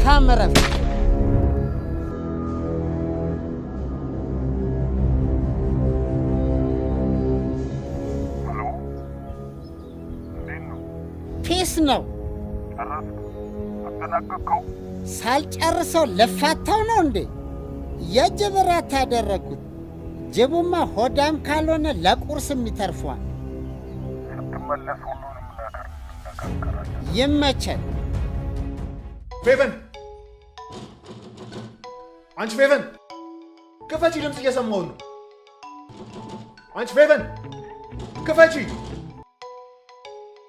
መልካም እረፍት። Hello፣ እንዴት ነው? Peace ነው። ጨረስክ? አጠናቀቅከው? ሳልጨርሰው ልፋታው ነው እንዴ? የጅብ እራት ያደረግኩት። ጅቡማ ሆዳም ካልሆነ ለቁርስም ይተርፈዋል። ስትመለስ ሁሉንም ነገር እንነጋገራለን። ይመቸን። ፌቨን፣ አንቺ ፌቨን፣ ክፈቺ! ድምፅ እየሰማሁ ነው። አንቺ ፌቨን፣ ክፈቺ!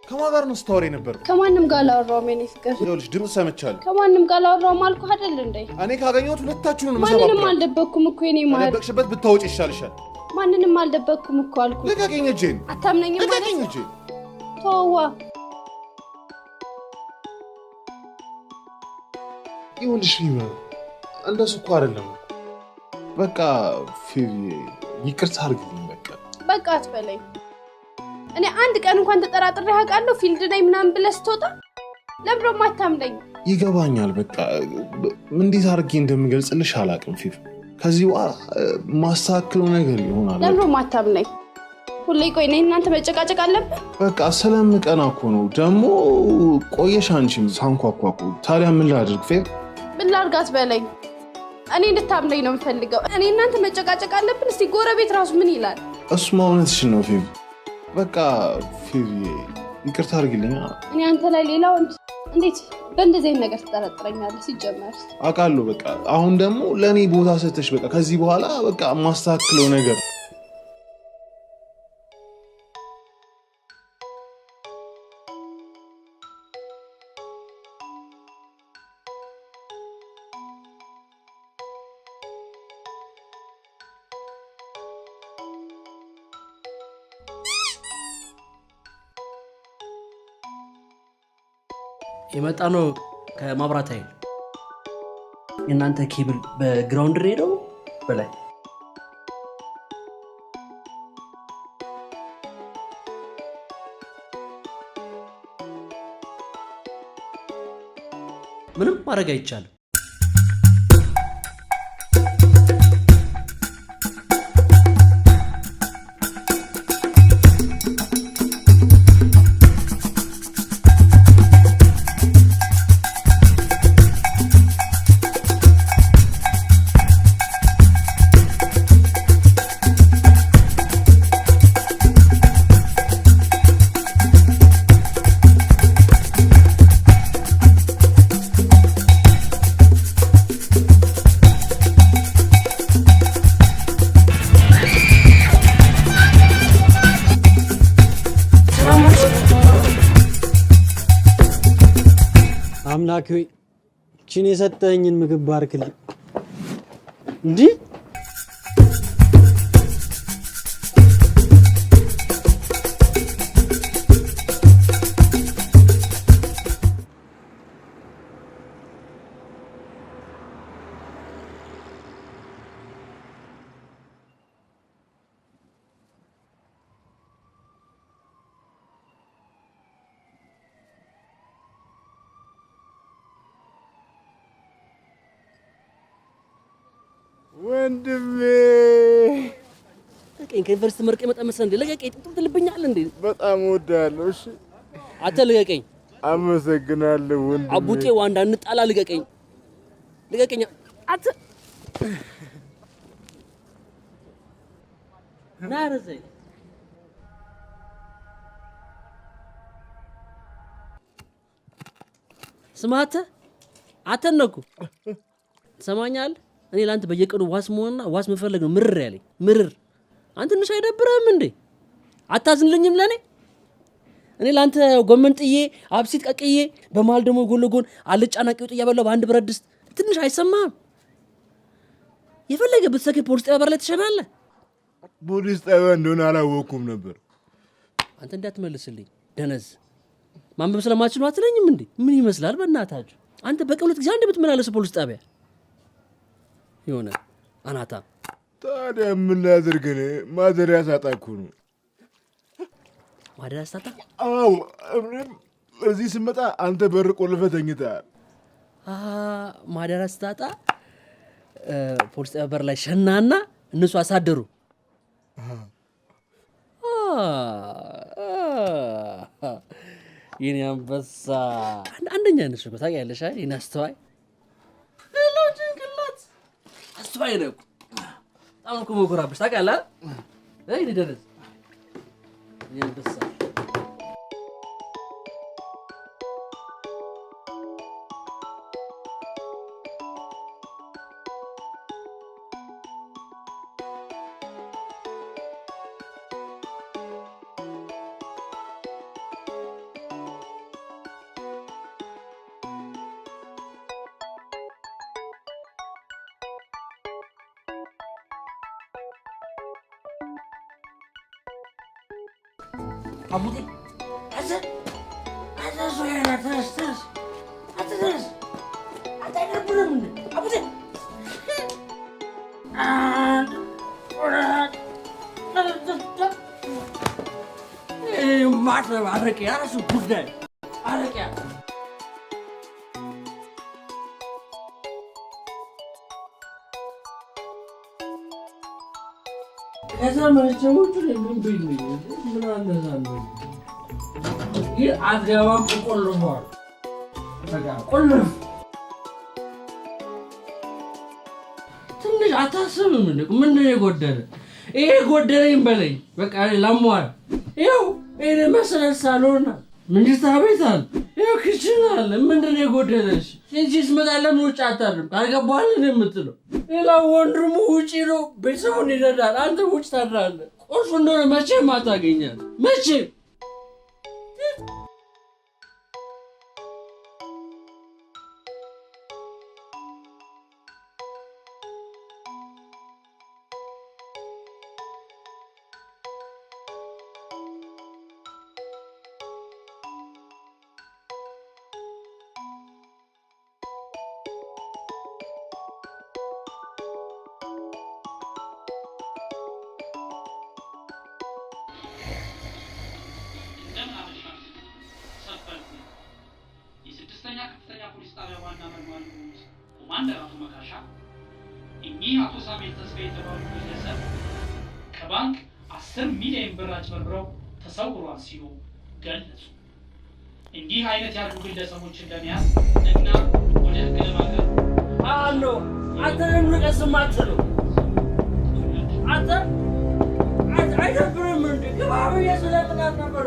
ከማን ጋር ነው ስታወሪ የነበረው? ከማንም ጋር አላወራሁም የኔ ፍቅር። ይኸውልሽ ድምፅ ሰምቻለሁ። ከማንም ጋር አላወራሁም አልኩህ አይደል እንዴ? እኔ ካገኘሁት ሁለታችሁንም ማንንም እሰባብራለሁ። አልደበቅኩም እኮ የኔ ማር። ከደበቅሽበት ብታወጪ ይሻልሻል። ማንንም አልደበቅኩም እኮ አልኩህ። ልቀቂኝ እጄን! አታምነኝም ማለት ልቀቂኝ ነው? እጄን! ተወዋ። ይኸውልሽ ፌቨን፣ እንደሱ እኮ አይደለም። በቃ ፌቪ ይቅርታ አድርግልኝ። በቃ በቃ አትበለኝ። እኔ አንድ ቀን እንኳን ተጠራጥሬ አውቃለሁ? Field ነኝ ምናምን ብለህ ስትወጣ ለምን ደግሞ አታምነኝ? ይገባኛል። በቃ እንዴት አድርጌ እንደምገልጽልሽ አላውቅም ፊፍ። ከዚህ በኋላ ማስተካክለው ነገር ይሆናል። ለምን ደግሞ አታምነኝ? ሁሌ ቆይ እኔ እናንተ መጨቃጨቅ አለብን? በቃ ስለምቀና እኮ ነው። ደግሞ ቆየሽ አንቺም ሳንኳኳ እኮ። ታዲያ ምን ላድርግ ፌቭ? ምን ላድርግ አትበለኝ። እኔ እንድታምነኝ ነው የምፈልገው። እኔ እናንተ መጨቃጨቅ አለብን? እስቲ ጎረቤት ራሱ ምን ይላል? እሱማ እውነትሽን ነው ፌቭ። በቃ ፌቭ ይቅርታ አድርጊልኝ። እኔ አንተ ላይ ሌላ ወንድ እንዴት በእንደዚህ አይነት ነገር ትጠረጥረኛለህ? ሲጀመር አውቃለሁ። በቃ አሁን ደግሞ ለእኔ ቦታ ሰተሽ በቃ ከዚህ በኋላ በቃ የማስተካክለው ነገር የመጣ ነው ከማብራት ኃይል። የእናንተ ኬብል በ ground ሄደው በላይ ምንም ማድረግ አይቻልም። አምላክ ሆይ ይህችን የሰጠኝን ምግብ ባርክልኝ። እንዲህ ወንድሜ ልቀቀኝ። ከዩኒቨርሲቲ መርቄ መጣ መሰለህ እንዴ? ልቀቀኝ። ጥምጥም ትልብኛለህ እንዴ? በጣም እወድሃለሁ። እሺ አንተ ልቀቀኝ። አመሰግናለሁ ወንድሜ። አቡጤ ዋንዳ እንጣላ። ልቀቀኝ፣ ልቀቀኝ። አንተ ና ረዘኝ። ስማ አንተ አተነኩ ትሰማኛለህ? እኔ ለአንተ በየቀኑ ዋስ መሆንና ዋስ መፈለግ ነው ምርር ያለኝ ምርር። አንተ ትንሽ አይደብርህም እንዴ? አታዝንልኝም ለእኔ? እኔ ለአንተ ጎመን ጥዬ አብሲት ቀቅዬ በመሀል ደግሞ ጎን ለጎን አልጫና ቂውጥ እያበላሁ በአንድ ብረት ድስት ትንሽ አይሰማህም? የፈለገ ብትሰክር ፖሊስ ጣቢያ በር ላይ ትሸናለህ። ፖሊስ ጣቢያ እንደሆነ አላወቅኩም ነበር። አንተ እንዳትመልስልኝ ደነዝ። ማንበብ ስለማችሉ አትለኝም እንዴ? ምን ይመስላል በእናታችሁ? አንተ በቀን ሁለት ጊዜ አንድ ብትመላለስ ፖሊስ ጣቢያ የሆነ አናታ። ታዲያ ምን ላድርግ? እኔ ማደሪያ ሳጣ እኮ ነው። ማደሪያ ሳጣ? አዎ፣ እኔም እዚህ ስመጣ አንተ በር ቆልፈህ ተኝተሃል። ማደሪያ ስታጣ ፖሊስ ጣቢያ በር ላይ ሸናና እነሱ አሳደሩ። የኔ አንበሳ አንደኛ ነሽ እኮ ታውቂያለሽ አይደል? የኔ አስተዋይ hello ጭንቅላት አስተዋይ ነህ እኮ። በጣም እኮ የምኮራብሽ ታውቂያለህ አይደል? የኔ ደረስ የኔ አንበሳ። አቡቴ አንተ አንተ ሶያና ተነስ ተነስ አንተ ተነስ አንተ አይደብርም እንዴ አቡቴ? አንድ ሁለት ማትረብ አረቄ ራሱ ጉዳይ አረቄ። ከዛ መቼዎቹ ምን ቢል ምን አነሳለሁ ይህ አትገባም፣ ቆልፏል። በቃ ቁልፍ። ትንሽ አታስብም እንዴ? ምንድን ነው የጎደለ? ይሄ ጎደለኝ በለኝ። በቃ ላሟል። ይኸው ይሄን መሰለ ሳሎን፣ ምንጅታ ቤት አለ፣ ይኸው kitchen አለ። ምንድን ነው የጎደለሽ? እንጂ ስመጣ ለምን ውጭ አታድርም? ካልገባህ ነው የምትለው። ሌላ ወንድሙ ውጭ ነው፣ ቤተሰቡን ይረዳል። አንተ ውጭ ታድራለህ። ቁልፍ እንደሆነ መቼም አታገኛት መቼም። እንደምን አመሻችሁ። ሰበር ዜና። የስድስተኛ ከፍተኛ ፖሊስ ጣቢያ ዋና መርማሪ የሆኑት ኮማንደር አቶ መካሻ እኚህ አቶ ሳሙኤል ተስፋዬ የተባሉ ግለሰብ ከባንክ 10 ሚሊዮን ብር አጭበርብረው ተሰውሯል ሲሉ ገለጹ። እንዲህ አይነት ያሉ ግለሰቦችን ለመያዝ እና ወደ ሕግ ለማቅረብ አሎ አንተ ለምን ቀስ የማትለው? አንተ አይደብርም እንዴ? ግባ ብዬ ስለጥላት ነበር።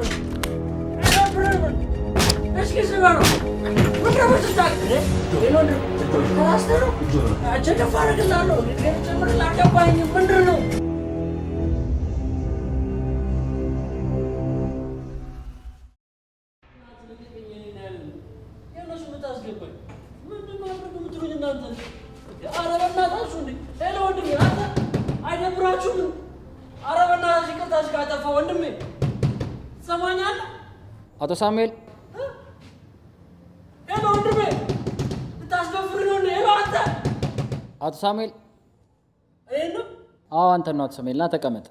አይደብርም እንዴ? እስኪ ስበረው። ምንድን ነው የምትታቅ? ተሳስተህ ነው? ቸገፍ አደርግልሃለሁ። ጨምርልህ። አልገባኝም። ምንድን ነው? የእነሱ የምታስገባኝ ምንድን ነው አድርግ የምትሉኝ እናንተ? ኧረ በእናታችሁ እንዴ! Hello ወንድሜ፣ አንተ አይደብራችሁም? ኧረ በእናታችሁ ይቅርታ ካጠፋሁ ወንድሜ፣ ትሰማኛለህ? አቶ ሳሙኤል። Hello ወንድሜ፣ ልታስደፍር ነው እንዴ? Hello አንተ። አቶ ሳሙኤል። እኔን ነው? አዎ አንተን ነው። አቶ ሳሙኤል፣ ና ተቀመጥ።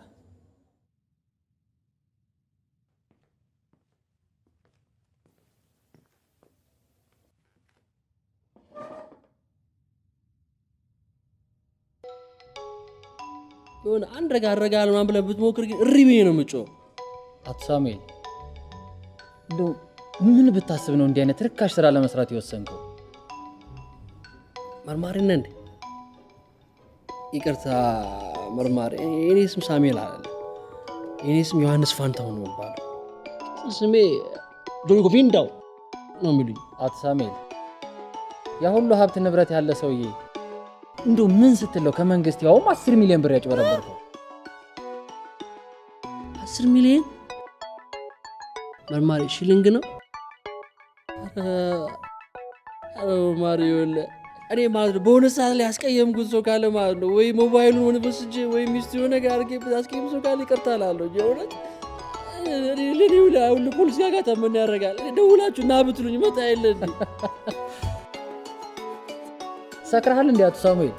የሆነ አንድ ረጋ ረጋ ምናምን ብለህ ብትሞክር ግን እሪ ብዬ ነው የምጮኸው። አቶ ሳሙኤል፣ እንደው ምን ብታስብ ነው እንዲህ አይነት ርካሽ ስራ ለመስራት የወሰንከው? መርማሪ ነህ እንዴ? ይቅርታ መርማሪ፣ የኔ ስም ሳሙኤል አይደለም። የኔ ስም ዮሐንስ ፋንታሁን ነው የሚባለው። ስሜ ጆንጎ ቪንዳው ነው የሚሉኝ። አቶ ሳሙኤል፣ ያ ሁሉ ሀብት ንብረት ያለ ሰውዬ እንደው ምን ስትለው ከመንግስት ያውም 10 ሚሊዮን ብር ያጭበረበርከው? 10 ሚሊዮን መርማሪ፣ ሽልንግ ነው? ኧረ መርማሪ፣ ይኸውልህ እኔ ማለት ነው በሆነ ሰዓት ላይ ያስቀየምኩት ሰው ካለ ማለት ነው ወይ ሞባይሉን ሆነ ወስጄ ወይ ሚስቱ የሆነ ነገር አድርጌበት ያስቀየም ሰው ካለ ይቅርታ እላለሁ። የእውነት ለእኔ ሁሉ ፖሊስ ጋር ምን ያደርጋል? ደውላችሁ ና ብትሉኝ መጣ የለ እንዴ? ሰክረሃል እንዴ አቶ ሳሙኤል?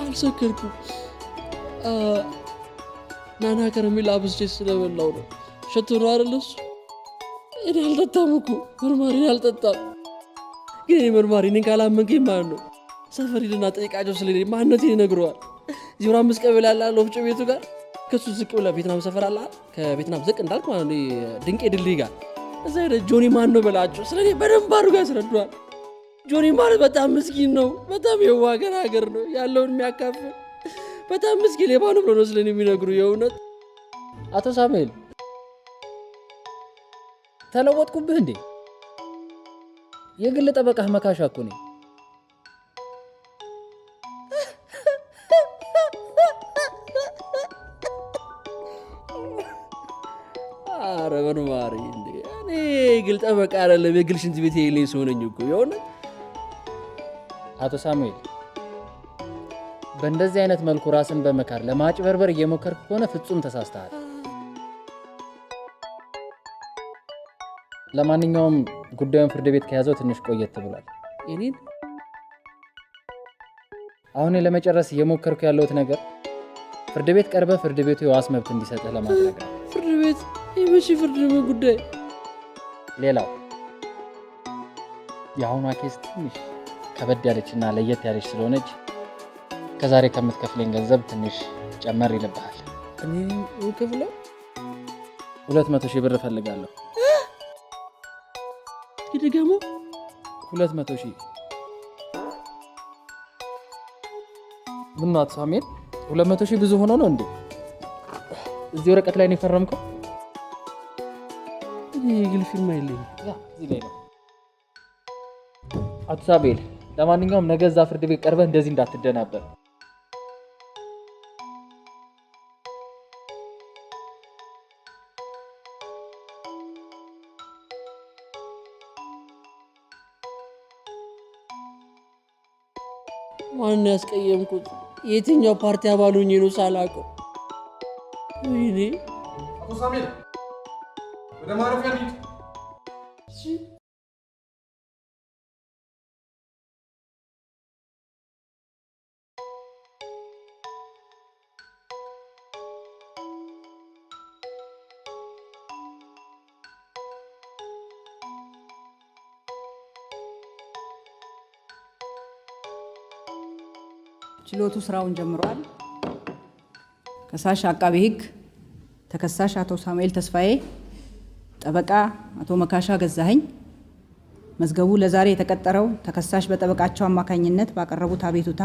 አልሰከርኩም። ናና ከረሜላ አብዝቼ ስለበላው ነው። ሸቶ ነው አይደል እሱ? እኔ አልጠጣም እኮ መርማሪ፣ አልጠጣም። ግን እኔ መርማሪ እኔን ካላመንከኝ ማለት ነው ሰፈር ሂድና ጠይቃቸው ስለ እኔ ማንነቴን ይነግረዋል። 05 ቀበሌ ያለ አለ ወፍጮ ቤቱ ጋር ከሱ ዝቅ ብለህ ቬትናም ሰፈር አለ አይደል? ከቬትናም ዝቅ እንዳልክ ማለት ነው ድንቄ ድልድይ ጋር እዛ ሄደህ ጆኒ ማን ነው በላቸው። ስለ እኔ በደንብ አድርጎ ያስረዱሃል። ጆኒ ማለት በጣም ምስኪን ነው። በጣም የዋህ ገራገር ነው፣ ያለውን የሚያካፍል በጣም ምስኪን ሌባ ነው ብሎ ነው ስለ እኔ የሚነግሩ። የእውነት አቶ ሳሙኤል ተለወጥኩብህ እንዴ? የግል ጠበቃህ መካሻ እኮ ነኝ። ኧረ መርማሪ እንዴ እኔ የግል ጠበቃ አይደለም የግል ሽንት ቤት የሌለኝ ሰው ነኝ እኮ የእውነት። አቶ ሳሙኤል በእንደዚህ አይነት መልኩ ራስን በመካር ለማጭበርበር እየሞከርክ ከሆነ ፍጹም ተሳስተሃል። ለማንኛውም ጉዳዩን ፍርድ ቤት ከያዘው ትንሽ ቆየት ብሏል። የኔን አሁን ለመጨረስ እየሞከርኩ ያለሁት ነገር ፍርድ ቤት ቀርበህ ፍርድ ቤቱ የዋስ መብት እንዲሰጥህ ለማድረግ ነው። ፍርድ ቤት የመቼ ፍርድ ቤት ጉዳይ? ሌላው የአሁኗ case ትንሽ ከበድ ያለችና ለየት ያለች ስለሆነች ከዛሬ ከምትከፍለኝ ገንዘብ ትንሽ ጨመር ይልብሃል። እኔ የምከፍለው 200 ሺህ ብር እፈልጋለሁ። ድገሙ። 200 ሺህ። ምነው አቶ ሳሙኤል 200 ሺህ ብዙ ሆኖ ነው እንዴ? እዚህ ወረቀት ላይ ነው የፈረምከው? እኔ የግል ፊርማ የለኝም። ያ እዚህ ላይ ነው። አቶ ሳሙኤል ለማንኛውም ነገ እዛ ፍርድ ቤት ቀርበህ እንደዚህ እንዳትደናበር። ማንን ያስቀየምኩት? የትኛው ፓርቲ አባል ሆኜ ነው ሳላውቀው? ወይኔ አቶ ሳሙኤል ወደ ማረፊያ እንሂድ። ችሎቱ ስራውን ጀምሯል። ከሳሽ አቃቤ ሕግ፣ ተከሳሽ አቶ ሳሙኤል ተስፋዬ፣ ጠበቃ አቶ መካሻ ገዛኸኝ። መዝገቡ ለዛሬ የተቀጠረው ተከሳሽ በጠበቃቸው አማካኝነት ባቀረቡት አቤቱታ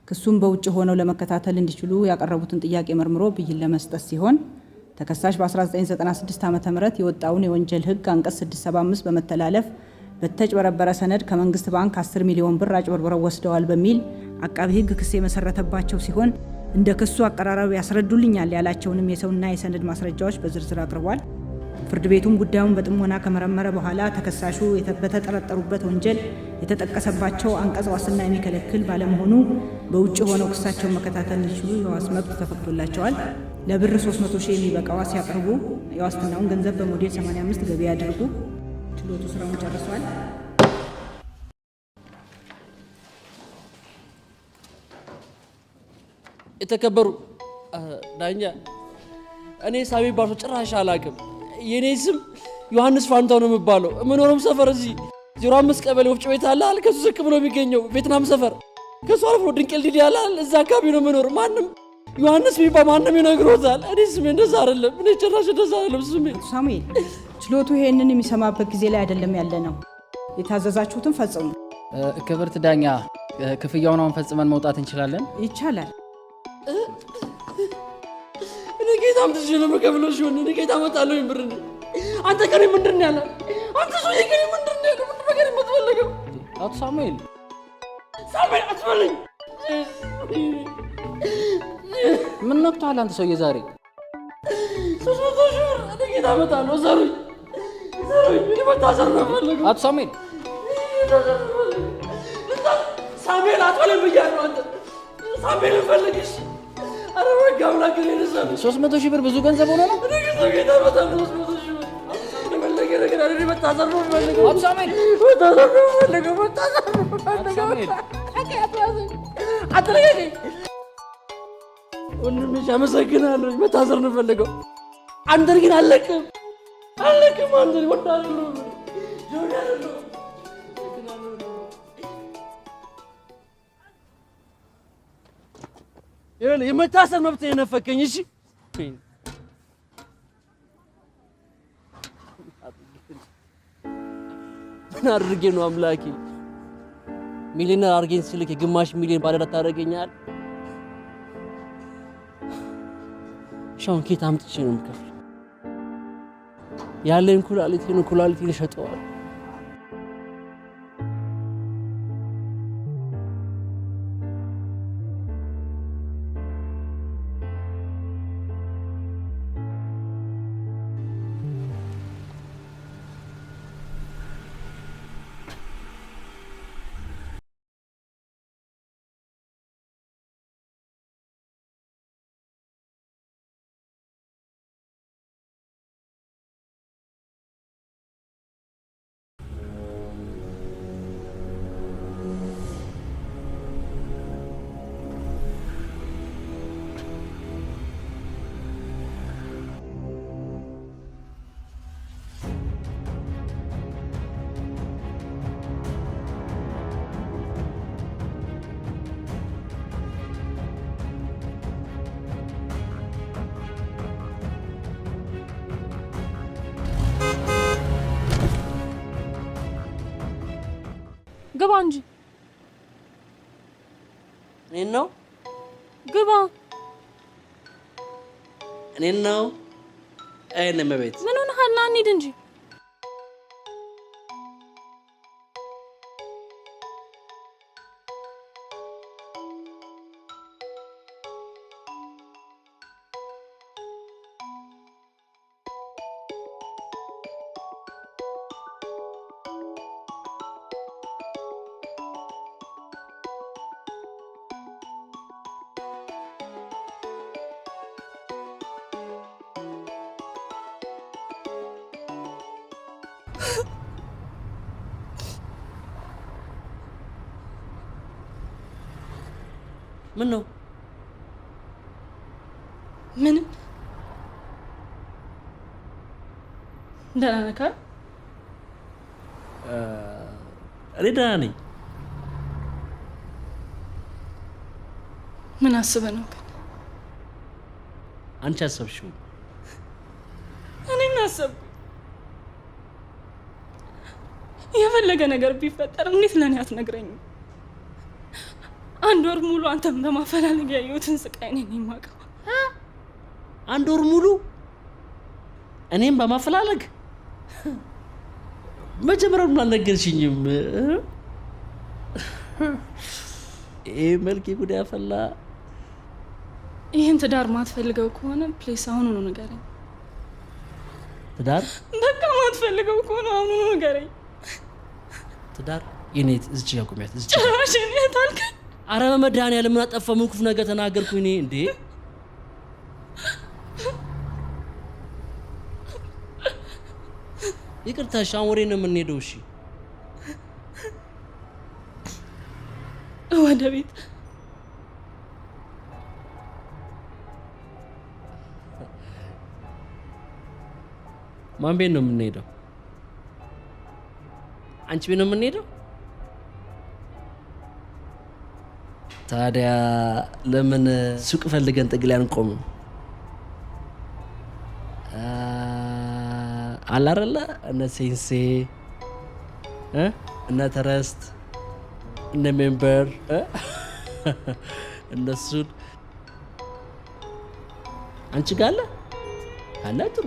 ክሱን በውጭ ሆነው ለመከታተል እንዲችሉ ያቀረቡትን ጥያቄ መርምሮ ብይን ለመስጠት ሲሆን ተከሳሽ በ1996 ዓ.ም የወጣውን የወንጀል ሕግ አንቀጽ 675 በመተላለፍ በተጭበረበረ ሰነድ ከመንግስት ባንክ 10 ሚሊዮን ብር አጭበርብረው ወስደዋል በሚል አቃቤ ሕግ ክስ የመሰረተባቸው ሲሆን እንደ ክሱ አቀራረብ ያስረዱልኛል ያላቸውንም የሰውና የሰነድ ማስረጃዎች በዝርዝር አቅርቧል። ፍርድ ቤቱም ጉዳዩን በጥሞና ከመረመረ በኋላ ተከሳሹ በተጠረጠሩበት ወንጀል የተጠቀሰባቸው አንቀጽ ዋስትና የሚከለክል ባለመሆኑ በውጭ ሆነው ክሳቸውን መከታተል እንዲችሉ የዋስ መብት ተፈቅዶላቸዋል። ለብር 300 ሺህ የሚበቃ ዋስ ያቅርቡ። የዋስትናውን ገንዘብ በሞዴል 85 ገቢ ያድርጉ። ችሎቱ ስራውን ጨርሷል። የተከበሩ ዳኛ፣ እኔ ሳሚ ባርሶ ጭራሽ አላውቅም። የኔ ስም ዮሐንስ ፋንታው ነው የሚባለው። የምኖረውም ሰፈር እዚህ 05 ቀበሌ ወፍጮ ቤት አለ አይደል? ከሱ ዝቅ ብሎ የሚገኘው ቬትናም ሰፈር፣ ከሱ አልፎ ድንቅል ዲዲ አለ አይደል? እዛ አካባቢ ነው የምኖር። ማንም ዮሐንስ የሚባል ማንም ይነግሮታል። እኔ ስሜ እንደዛ አይደለም። እኔ ጭራሽ እንደዛ አይደለም ስሜ። ሳሙኤል፣ ችሎቱ ይሄንን የሚሰማበት ጊዜ ላይ አይደለም ያለ ነው። የታዘዛችሁትን ፈጽሙ። ክብርት ዳኛ፣ ክፍያውን አሁን ፈጽመን መውጣት እንችላለን? ይቻላል። እኔ ጌታም ትዝ ነው የምከፍለው ሲሆን እኔ ጌታ እመጣለሁ ብር አንተ ከኔ ምንድን ነው ያለው? አንተ ሰውዬ ከኔ ምንድን ነው ያለው? ምንድን ነው ከኔ የምትፈልገው? አቶ ሳሙኤል፣ ሳሙኤል አትበለኝ። ምን ነክቶሃል አንተ ሰውዬ ዛሬ? 300 ሺህ ብር እኔ ጌታ እመጣለሁ። እሰሩኝ፣ እሰሩኝ። እኔ መታሰር ነው የምፈልገው። አቶ ሳሙኤል፣ ሳሙኤል አትበለኝ ብያለሁ። አንተ ሳሙኤል እፈልግሽ። ኧረ በሕግ አምላክ እኔን እሰሩኝ። 300 ሺህ ብር ብዙ ገንዘብ ሆኖ ነው? እኔ ጌታ እመጣለሁ። 300 ሺህ ብር የፈለገ ነገር አይደል። መታሰር ነው የምፈልገው። አቶ ሳሙኤል፣ መታሰር ነው የምፈልገው። መታሰር ነው የምፈልገው። አትለቀቀኝ ወንድምሽ። አመሰግናለሁ። መታሰር ነው የምፈልገው። አንተን ግን አልለቅም፣ አልለቅም። አንተን ወንድ አይደለሁም፣ ጆኒ አይደለሁም። ይኸውልህ የመታሰር መብት የነፈከኝ። እሺ ምን አድርጌ ነው አምላኬ? ሚሊዮነር አድርጌን ሲልክ የግማሽ ሚሊዮን ባለዕዳ ታደርገኛለህ? እሺ አሁን ከየት አምጥቼ ነው የምከፍለው? ያለኝ ኩላሊቴን ኩላሊቴን እሸጠዋለሁ። ግባ እንጂ። እኔን ነው? ግባ። እኔን ነው? አይ እመቤት፣ ምን ሆነሃል? ና እንሂድ እንጂ። ምን ነው? ምንም። ደህና ነህ አይደል? እኔ ደህና ነኝ። ምን አስበህ ነው ግን? አንቺ አሰብሽው። እኔ ምን አሰብኩ? የፈለገ ነገር ቢፈጠር እንዴት ለእኔ አትነግረኝም? አንድ ወር ሙሉ አንተን በማፈላለግ ያየሁትን ስቃይ እኔ ነኝ የማውቀው። አንድ ወር ሙሉ እኔም በማፈላለግ? መጀመሪያውኑ አልነገርሽኝም። ይሄ መልኬ ጉድ ያፈላ። ይህን ትዳር ማትፈልገው ከሆነ please አሁኑኑ ንገረኝ። ትዳር? በቃ ማትፈልገው ከሆነ አሁኑኑ ንገረኝ። ትዳር የኔ እዚች ጋር ቁሚያት። እዚች ጋር። ጭራሽ የኔ እህት አልከኝ? ኧረ በመድኃኒዓለም ምን አጠፋሁ? ምን ክፉ ነገር ተናገርኩኝ እኔ እንዴ? ይቅርታ። እሺ አሁን ወዴት ነው የምንሄደው? እሺ ወደ ቤት። ማን ቤት ነው የምንሄደው? አንቺ ቤት ነው የምንሄደው? ታዲያ ለምን ሱቅ ፈልገን ጥግ ላይ አንቆምም? አለ አይደለ? እነ ሴንሴ እነ ተረስት እነ ሜምበር እነሱን አንቺ ጋር አለ? አለ ጥሩ።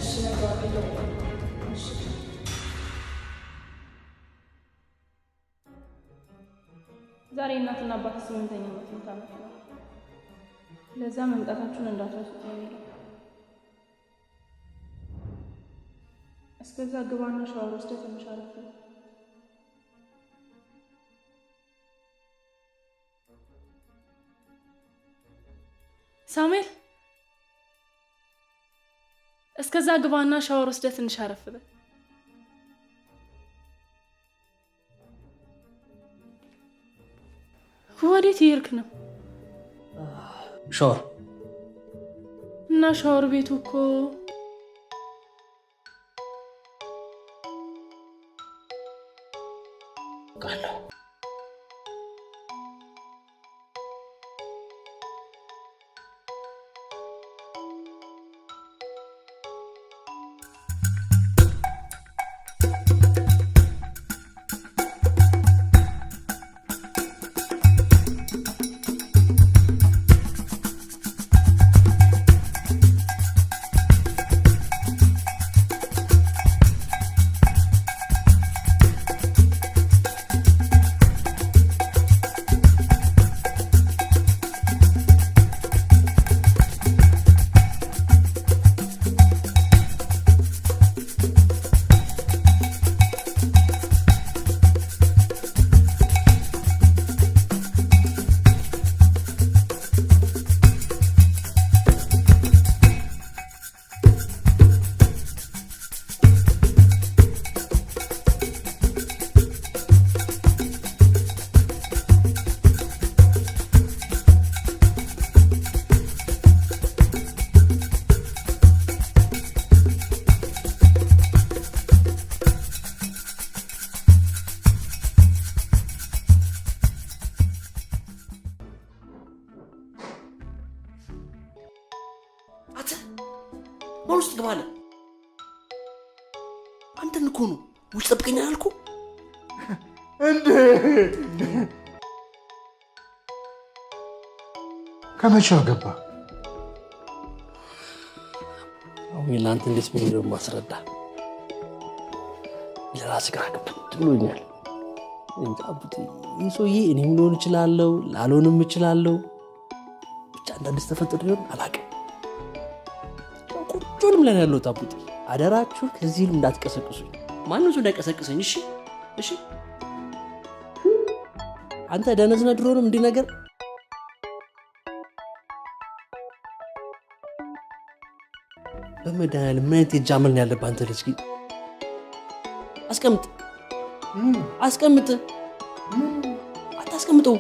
እሺ እነግረዋለሁ፣ እደውላለሁ። እሺ። ዛሬ እናትና አባት 8ኛ ዓመት ሙት ዓመት ነው። ለዛ መምጣታችሁን እንዳትረሱት ነው የሚለው። እስከዛ ግባና ሻወር ወስደህ ትንሽ አረፍ በል። ሳሙኤል፣ እስከዛ ግባና ሻወር ወስደህ ትንሽ አረፍ በል። ወዴት እየሄድክ ነው? ሻወር። እና ሻወር ቤቱ እኮ ቃለሁ። አንተ ማን ውስጥ ትገባለህ? አንተን እኮ ነው ውጭ ጠብቀኛል አልኩህ። እንዴ ከመቼው ገባ? አሁን ለአንተ እንዴት ብዬ ነው የማስረዳ? ለራስህ ግራ ግብት ብሎኛል። እንጃ አቡቴ፣ ይህ ሰውዬ እኔም ልሆን እችላለሁ ላልሆንም እችላለሁ። ብቻ አንዳንድ ተፈጥሮ ሊሆን አላውቅም። ቆንጆንም ላይ ነው ያለሁት አቡቴ። አደራችሁ ከዚህ ህልም እንዳትቀሰቅሱኝ፣ ማንም ሰው እንዳይቀሰቅሰኝ። እሺ እሺ። አንተ ደነዝ ነህ ድሮንም እንዲህ ነገር። በመድኃኒዓለም ምን አይነት የእጅ አመል ነው ያለብህ አንተ ልጅ ግን? አስቀምጥ አስቀምጥ፣ አታስቀምጠው።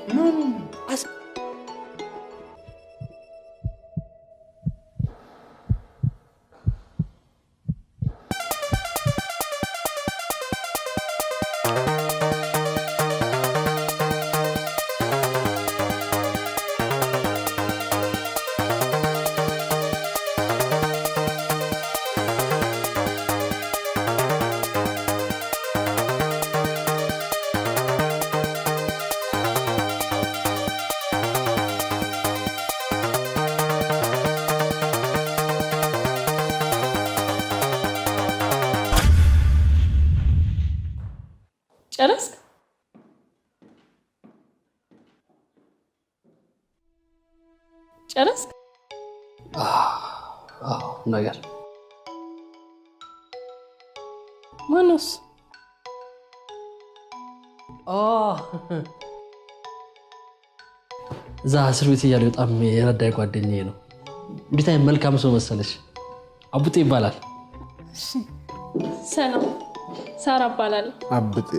ጨረስክ? ጨረስክ? አዎ ነገር። ማነው እሱ? እዛ እስር ቤት እያለሁ በጣም የረዳኝ ጓደኛዬ ነው። እንዴት አይነት መልካም ሰው መሰለሽ! አቡጤ ይባላል። እሺ፣ ሰላም፣ ሳራ እባላለሁ። አብጤ።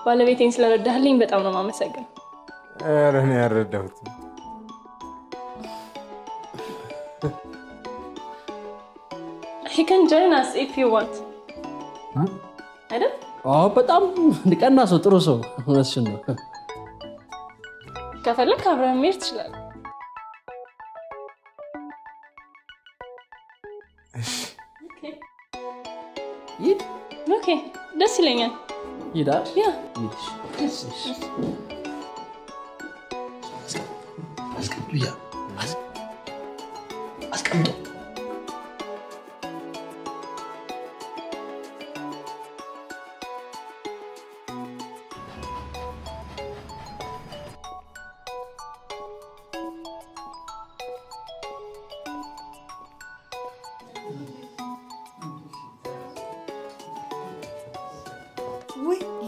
ባለቤቴን ስለረዳህልኝ በጣም ነው የማመሰግነው። ኧረ እኔ ያልረዳሁትም። He can join us if you want. አይደል? አዎ በጣም ቀና ሰው፣ ጥሩ ሰው፣ እውነትሽን ነው። ከፈለክ አብረህ መሄድ ትችላለህ። Okay. ይሂድ። Okay፣ ደስ ይለኛል። ይሄዳል። Yeah. ይሂድ። እሺ፣ እሺ። አስቀምጡ፣ ያ አስቀምጡ።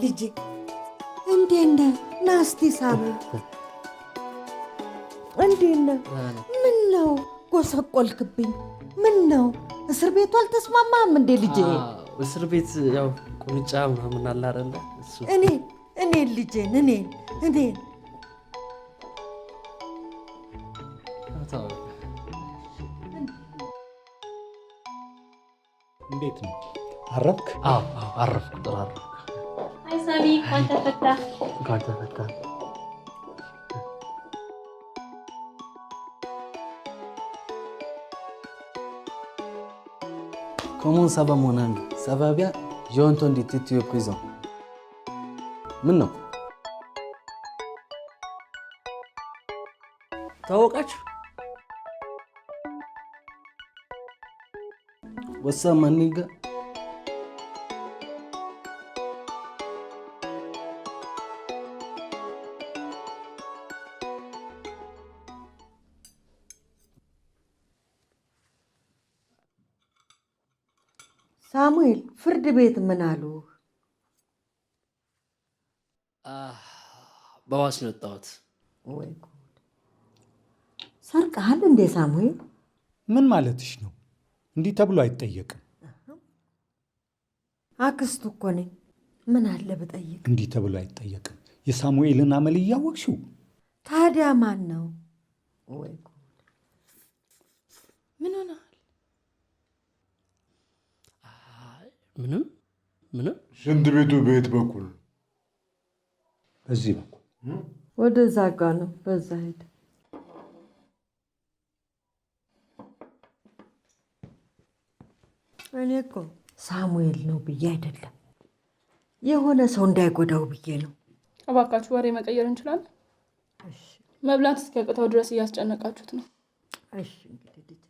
ልጄ እንዴት ነህ? ና እስቲ ሳመኝ። እንዴት ነህ? ምን ነው ጎሰቆልክብኝ? ምን ነው እስር ቤቱ አልተስማማህም እንዴ ልጄ? እስር ቤት ያው ቁንጫ ምናምን አለ አይደለ? እሱ እኔን ልጄን እኔን እኔን እንዴት ነው አረፍክ? አዎ አረፍኩ። ጥሩ አረፍኩ። አይ ሳሚ እንኳን ተፈታ። እንኳን ተፈታ። Comment ça va mon ami? Ça va bien? J'ai entendu que tu es prison. ምን ነው ታወቃችሁ? What's up my nigga? ሳሙኤል ፍርድ ቤት ምን አሉ? በዋስ ነው የወጣሁት። ወይ ጉድ! ሰርቀሃል እንዴ ሳሙኤል? ምን ማለትሽ ነው? እንዲህ ተብሎ አይጠየቅም። አክስቱ እኮ ነኝ። ምን አለ ብጠይቅ? እንዲህ ተብሎ አይጠየቅም። የሳሙኤልን አመል እያወቅሽው። ታዲያ ማን ነው? ወይ ጉድ! ምን ሆነሃል? ምንም ምንም። ሽንት ቤቱ በየት በኩል? በዚህ በኩል። ወደዛ ጋ ነው። በዛ ሄደ። እኔ እኮ ሳሙኤል ነው ብዬ አይደለም፣ የሆነ ሰው እንዳይጎዳው ብዬ ነው። እባካችሁ ወሬ መቀየር እንችላለን? መብላት እስኪያቅተው ድረስ እያስጨነቃችሁት ነው። እሺ እንግዲህ ልጄ።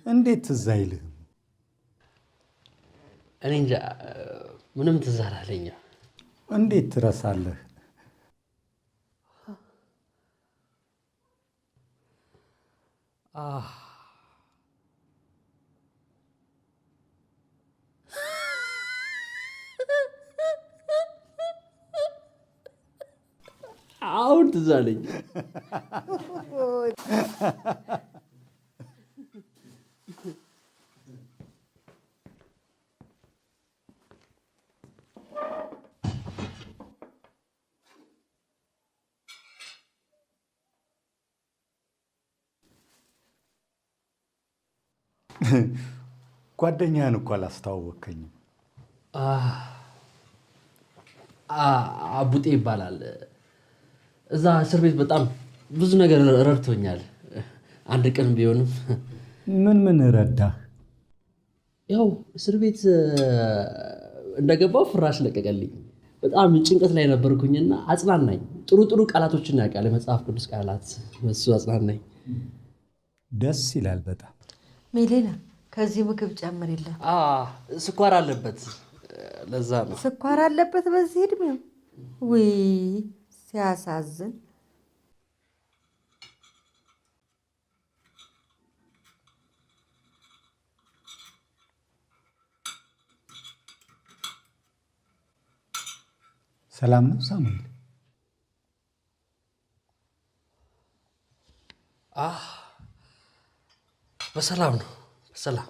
እንዴት ትዝ አይልህም? እኔ እንጃ ምንም ትዝ አላለኝም። እንዴት ትረሳለህ? አሁን ትዝ አለኝ። ጓደኛህን እኮ አላስተዋወቅከኝም። አቡጤ ይባላል። እዛ እስር ቤት በጣም ብዙ ነገር ረድቶኛል። አንድ ቀን ቢሆንም። ምን ምን ረዳህ? ያው እስር ቤት እንደገባው ፍራሽ ለቀቀልኝ። በጣም ጭንቀት ላይ ነበርኩኝና አጽናናኝ። ጥሩ ጥሩ ቃላቶችን ያውቃል፣ የመጽሐፍ ቅዱስ ቃላት፣ እሱ አጽናናኝ። ደስ ይላል በጣም። ሜሌና ከዚህ ምግብ ጨምሪለት። ስኳር አለበት፣ ለዛ ነው። ስኳር አለበት በዚህ እድሜው? ውይ ሲያሳዝን። ሰላም ነው ሳሙኤል? በሰላም ነው፣ በሰላም።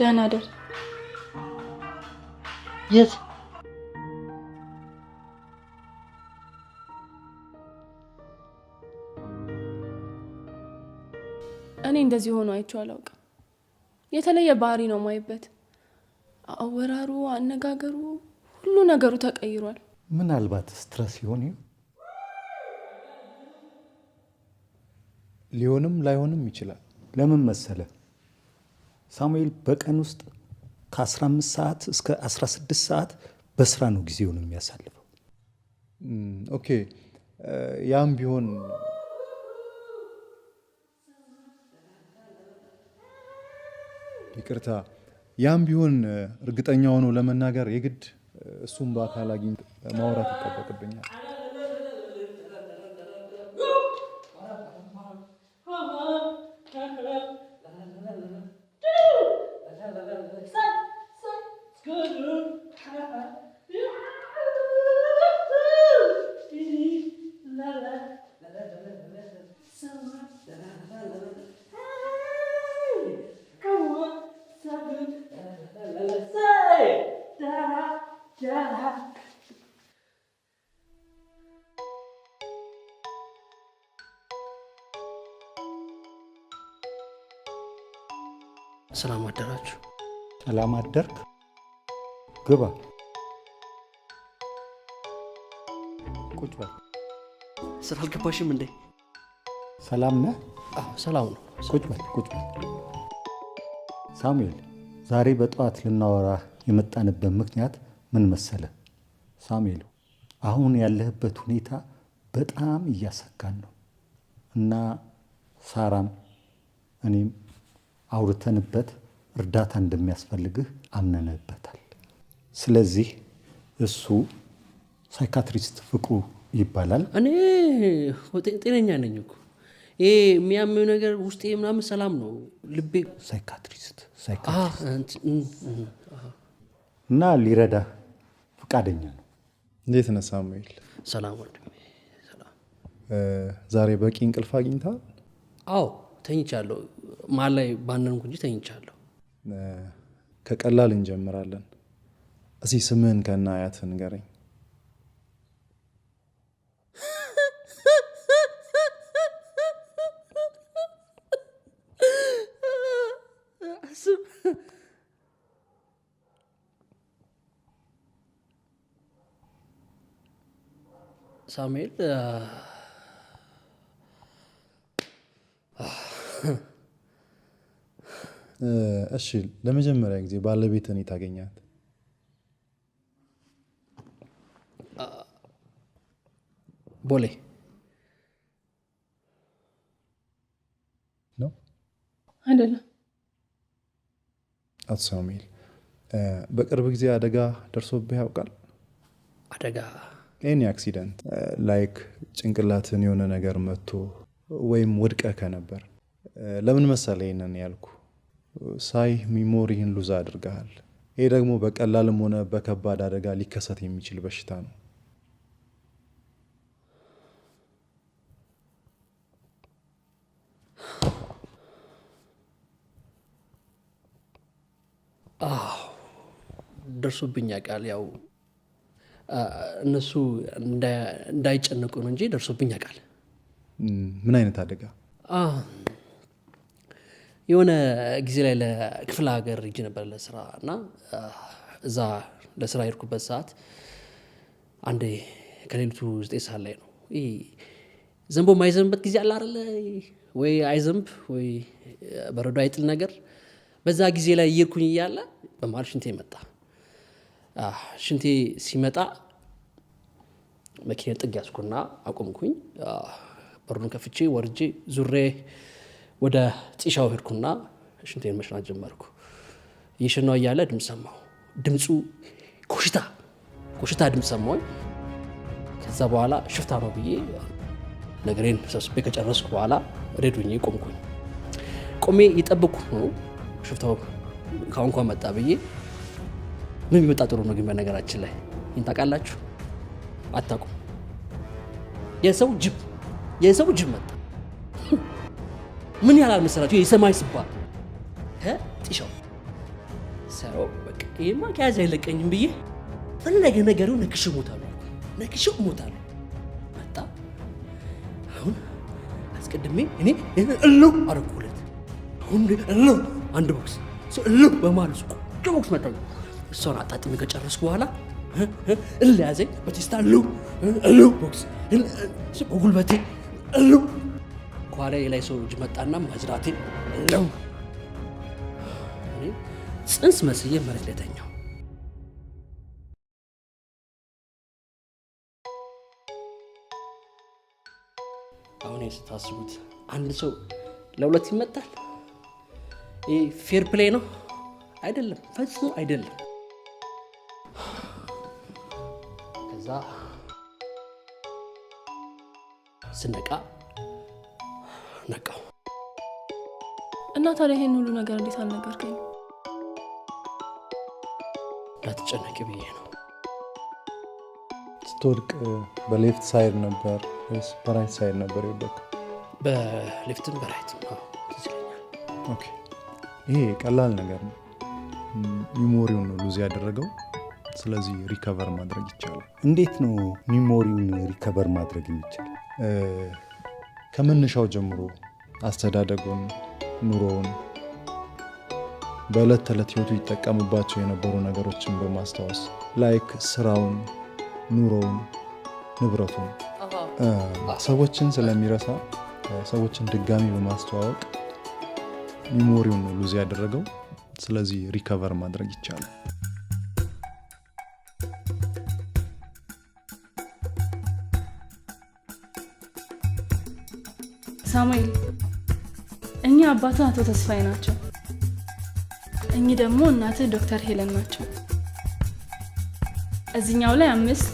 ደህና ደር። የት? እኔ እንደዚህ ሆኖ አይቼው አላውቅም። የተለየ ባህሪ ነው ማይበት። አወራሩ፣ አነጋገሩ፣ ሁሉ ነገሩ ተቀይሯል። ምናልባት stress ይሆን? ሊሆንም ላይሆንም ይችላል። ለምን መሰለ ሳሙኤል በቀን ውስጥ ከ15 ሰዓት እስከ 16 ሰዓት በስራ ነው ጊዜውን የሚያሳልፈው። Okay፣ ያም ቢሆን ይቅርታ፣ ያም ቢሆን እርግጠኛ ሆኖ ለመናገር የግድ እሱን በአካል አግኝቶ ማውራት ይጠበቅብኛል። ሰላም አደራችሁ። ሰላም አደርክ። ግባ፣ ቁጭ በል። ስራ አልገባሽም እንዴ? ሰላም ነህ? አዎ ሰላም ነው። ቁጭ በል፣ ቁጭ በል። ሳሙኤል፣ ዛሬ በጠዋት ልናወራ የመጣንበት ምክንያት ምን መሰለ? ሳሙኤል፣ አሁን ያለህበት ሁኔታ በጣም እያሰጋን ነው እና ሳራም እኔም አውርተንበት እርዳታ እንደሚያስፈልግህ አምነንበታል። ስለዚህ እሱ psychiatrist ፍቅሩ ይባላል። እኔ ጤነኛ ነኝ እኮ። ይሄ የሚያመው ነገር ውስጤ ምናምን ሰላም ነው ልቤ። Psychiatrist እና ሊረዳ ፈቃደኛ ነው። እንዴት ነህ ሳሙኤል? ሰላም ወንድሜ። ዛሬ በቂ እንቅልፍ አግኝተሃል? አዎ ተኝቻለሁ። መሀል ላይ ባነንኩ እንጂ ተኝቻለሁ። ከቀላል እንጀምራለን። እስኪ ስምህን ከነ አያትህ ንገረኝ። ሳሙኤል እሺ፣ ለመጀመሪያ ጊዜ ባለቤትህን የት አገኘሃት? ቦሌ ነው አይደለም? አቶ ሳሙኤል፣ በቅርብ ጊዜ አደጋ ደርሶብህ ያውቃል? አደጋ? Any accident like ጭንቅላትን የሆነ ነገር መጥቶ ወይም ወድቀህ ከነበር። ለምን መሰለህ ይሄንን ያልኩ? ሳይ memory ህን lose አድርገሃል። ይሄ ደግሞ በቀላልም ሆነ በከባድ አደጋ ሊከሰት የሚችል በሽታ ነው። አዎ ደርሶብኝ ያውቃል። ያው እነሱ እንዳይጨነቁ ነው እንጂ ደርሶብኝ ያውቃል። ምን አይነት አደጋ? የሆነ ጊዜ ላይ ለክፍለ ሀገር ሄጄ ነበር ለስራ እና እዛ ለስራ የሄድኩበት ሰዓት አንዴ ከሌሊቱ 9 ሰዓት ላይ ነው። ይሄ ዘንቦ የማይዘንብበት ጊዜ አለ አይደለ? ወይ አይዘንብ ወይ በረዶ አይጥል ነገር። በዛ ጊዜ ላይ እየሄድኩኝ እያለ በመሃል ሽንቴ መጣ። ሽንቴ ሲመጣ መኪና ጥግ ያዝኩና አቆምኩኝ። በሩን ከፍቼ ወርጄ ዙሬ ወደ ጢሻው ሄድኩና ሽንቴን መሽናት ጀመርኩ። እየሸናሁ እያለ ድምፅ ሰማሁ። ድምፁ ኮሽታ ኮሽታ ድምፅ ሰማሁኝ። ከዛ በኋላ ሽፍታ ነው ብዬ ነገሬን ሰብስቤ ከጨረስኩ በኋላ ሬዶኜ ቆምኩኝ። ቆሜ እየጠበቅኩ ነው ሽፍታው ካሁን እንኳን መጣ ብዬ። ምን ቢመጣ ጥሩ ነው ግን በነገራችን ላይ ይሄን ታውቃላችሁ? አታውቁም። የሰው ጅብ መጣ። ምን ያህል አልመሰላችሁ? የሰማይ ስባል ጢሻው ሳየው በቃ ይሄማ ከያዘ አይለቀኝም ብዬ ፈለገ ነገሩ ነክሼው እሞታለሁ አልኩ። ነክሼው እሞታለሁ። መጣ። አሁን አስቀድሜ እኔ እልው አደረኩለት። አሁን እልው አንድ ቦክስ እሱ እልው በመሀል እሱ ቆንጆ ቦክስ መታኝ። እሷን አጣጥሜ ከጨረስኩ በኋላ እልህ ያዘኝ። በቴስታ እልው እልው ቦክስ እሱ በጉልበቴ እልው ከኋላ የላይ ሰው እጅ መጣና ማጅራቴ እልው እኔ ጽንስ መስዬ መሬት ላይ ተኛሁ። አሁን ይሄን ስታስቡት አንድ ሰው ለሁለት ይመታል? ይሄ fair play ነው? አይደለም፣ ፈጽሞ አይደለም። ከዛ ስነቃ ነቃው። እና ታዲያ ይሄን ሁሉ ነገር እንዴት አልነገርከኝ? እንዳትጨነቂ ብዬ ነው። ስትወድቅ በ left side ነበር ወይስ በ right side ነበር የወደቅከው? በሌፍትም በራይትም። አዎ፣ ትዝ ይለኛል። Okay፣ ይሄ ቀላል ነገር ነው። Memory ውን ነው lose ያደረገው። ስለዚህ recover ማድረግ ይቻላል። እንዴት ነው memory ውን recover ማድረግ የሚቻል? ከመነሻው ጀምሮ አስተዳደጉን፣ ኑሮውን፣ በዕለት ተዕለት ህይወቱ ይጠቀምባቸው የነበሩ ነገሮችን በማስታወስ like ስራውን፣ ኑሮውን፣ ንብረቱን፣ ሰዎችን ስለሚረሳ ሰዎችን ድጋሚ በማስተዋወቅ memory ውን ነው lose ያደረገው። ስለዚህ recover ማድረግ ይቻላል። ሳሙኤል፣ እኚህ አባትህ አቶ ተስፋዬ ናቸው። እኚህ ደግሞ እናትህ ዶክተር ሄለን ናቸው። እዚህኛው ላይ 5፣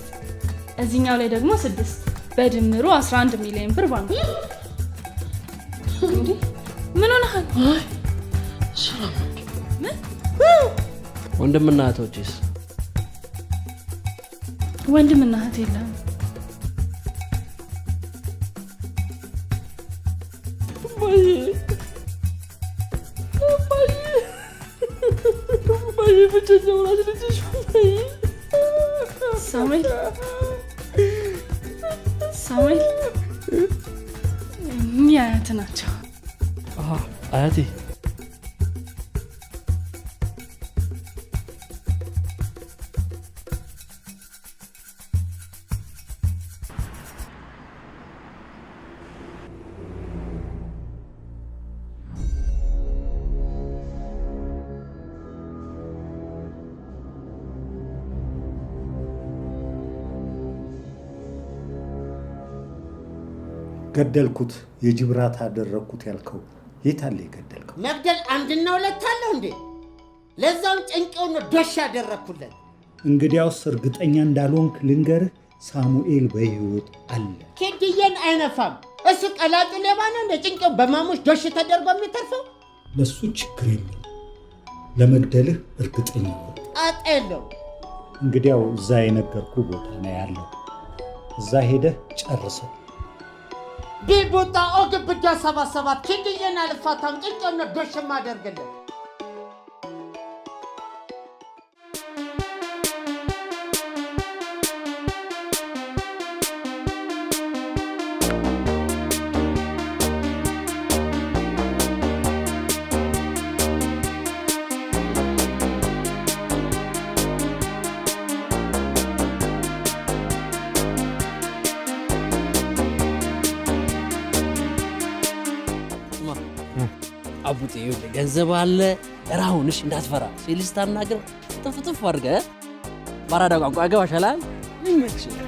እዚህኛው ላይ ደግሞ 6፣ በድምሩ 11 ሚሊዮን ብር ባንክ። እንዴ ምን ሆነሃል? ሰላም። ምን? ወንድምና እህቶችስ? ወንድምና እህት የለህም። እማዬ፣ እማዬ፣ እማዬ፣ ብቸኛው ወላጅ ልጅሽ እማዬ። ሳሙኤል፣ ሳሙኤል፣ እኚህ አያትህ ናቸው። አያቴ። ገደልኩት፣ የጅብ ራት አደረግኩት ያልከው የት አለ የገደልከው? መግደል አንድና ሁለት አለው እንዴ? ለዛውም ጭንቄውን ነው ዶሽ ያደረግኩለት። እንግዲያውስ እርግጠኛ እንዳልሆንክ ልንገርህ፣ ሳሙኤል በህይወት አለ። ኪድዬን አይነፋም። እሱ ቀላጩ ሌባ ነው እንደ ጭንቄው በማሙሽ ዶሽ ተደርጎ የሚተርፈው? ለሱ ችግር የለውም። ለመግደልህ እርግጠኛ ነኝ። ጣጣ የለውም። እንግዲያው እዛ የነገርኩህ ቦታ ነው ያለው። እዛ ሄደህ ጨርሰው። ቢቡጣ ኦግብዳ 77 ኪድዬን አልፋታም። ጭንቄውን ነው ዶሽ የማደርግልህ። አቡጤ ይኸውልህ ገንዘብ አለ፣ ራሁን እሺ፣ እንዳትፈራ። ሴት ልጅ ስታናግር ጥፍ ጥፍ አድርገህ በአራዳ ቋንቋ ያገባሻል አይደል? ይመችህ።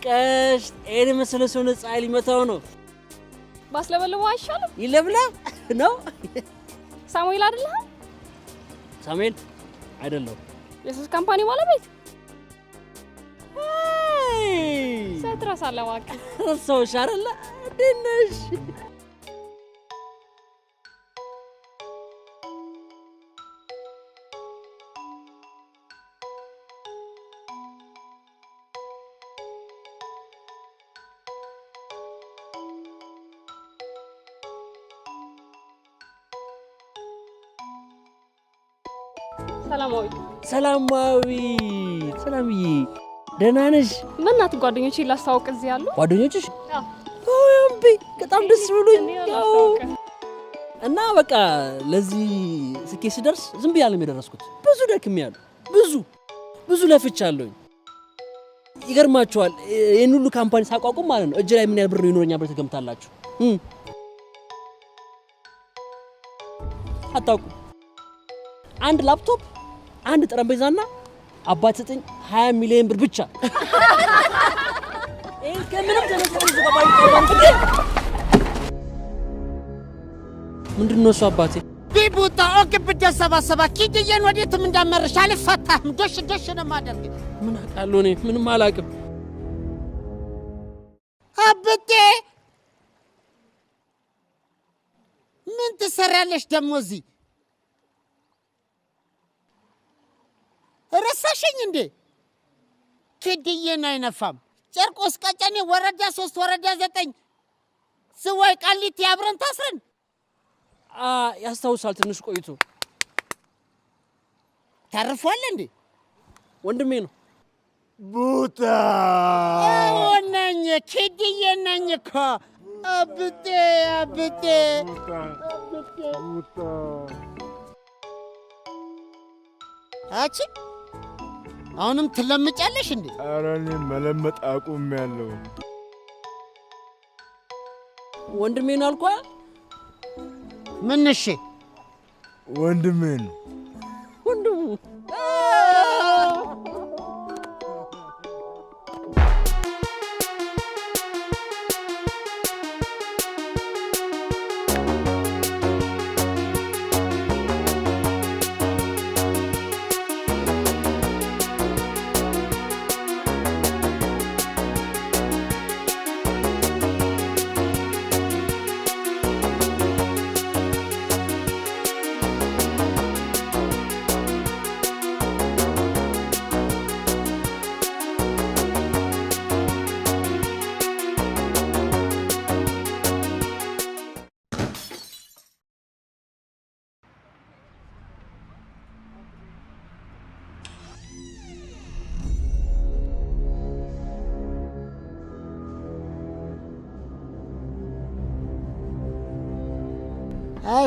ቀሽ ይሄን የመሰለ ሰው ፀሐይ ሊመታው ነው። ባስለበልበው አይሻልም? ይለብለብ ነው። ሳሙኤል አይደለህም? ሳሙኤል አይደለሁም። የሶስት company ባለቤት። ትረሳለህ እባክህ። ረሳሁሽ አይደለ? እንዴት ነሽ? ሰላማዊ። ሰላማዊት፣ ሰላምዬ ደህና ነሽ? በእናትህ ጓደኞቼን ላስተዋውቅ እዚህ ያሉ። ጓደኞችሽ? አዎ። ኦምቢ በጣም ደስ ብሎኝ ያው እና በቃ ለዚህ ስኬት ስደርስ ዝም ብዬ አይደለም የደረስኩት። ብዙ ደክሜያለሁ፣ ብዙ ብዙ ለፍቻለሁኝ። ይገርማችኋል፣ ይህን ሁሉ company ሳቋቁም ማለት ነው እጅ ላይ ምን ያህል ብር ይኖረኛል ብላችሁ ትገምታላችሁ? አታውቁም። አንድ ላፕቶፕ፣ አንድ ጠረጴዛና አባት ሰጠኝ 20 ሚሊዮን ብር ብቻ። ይሄን ከምንም ተነስቶ ምንድን ነው እሱ አባቴ? ቢቡጣ ኦግብደ 77 ኪድዬን ወዴትም እንዳመርሽ አልፈታህም። ዶሽ ዶሽ ነው የማደርግህ። ምን አውቃለሁ እኔ ምንም አላውቅም። አብጤ ምን ትሰሪያለሽ ደግሞ እዚህ? ረሳሽኝ እንዴ? ኪድዬን አይነፋም። ጨርቆስ ቀጨኔ ወረዳ 3 ወረዳ 9 ዝዋይ ቃሊቲ አብረን ታስረን። ያስታውሳል። ትንሽ ቆይቶ ተርፏል እንዴ? ወንድሜ ነው። ቡታ ነኝ፣ ኪድዬ ነኝ እኮ። አብጤ አብጤ ቡታ። አቺ አሁንም ትለምጫለሽ እንዴ? ኧረ እኔ መለመጥ አቁሜያለሁ። ወንድሜ ነው አልኩህ። ምን? እሺ ወንድሜ ነው። ወንድሙ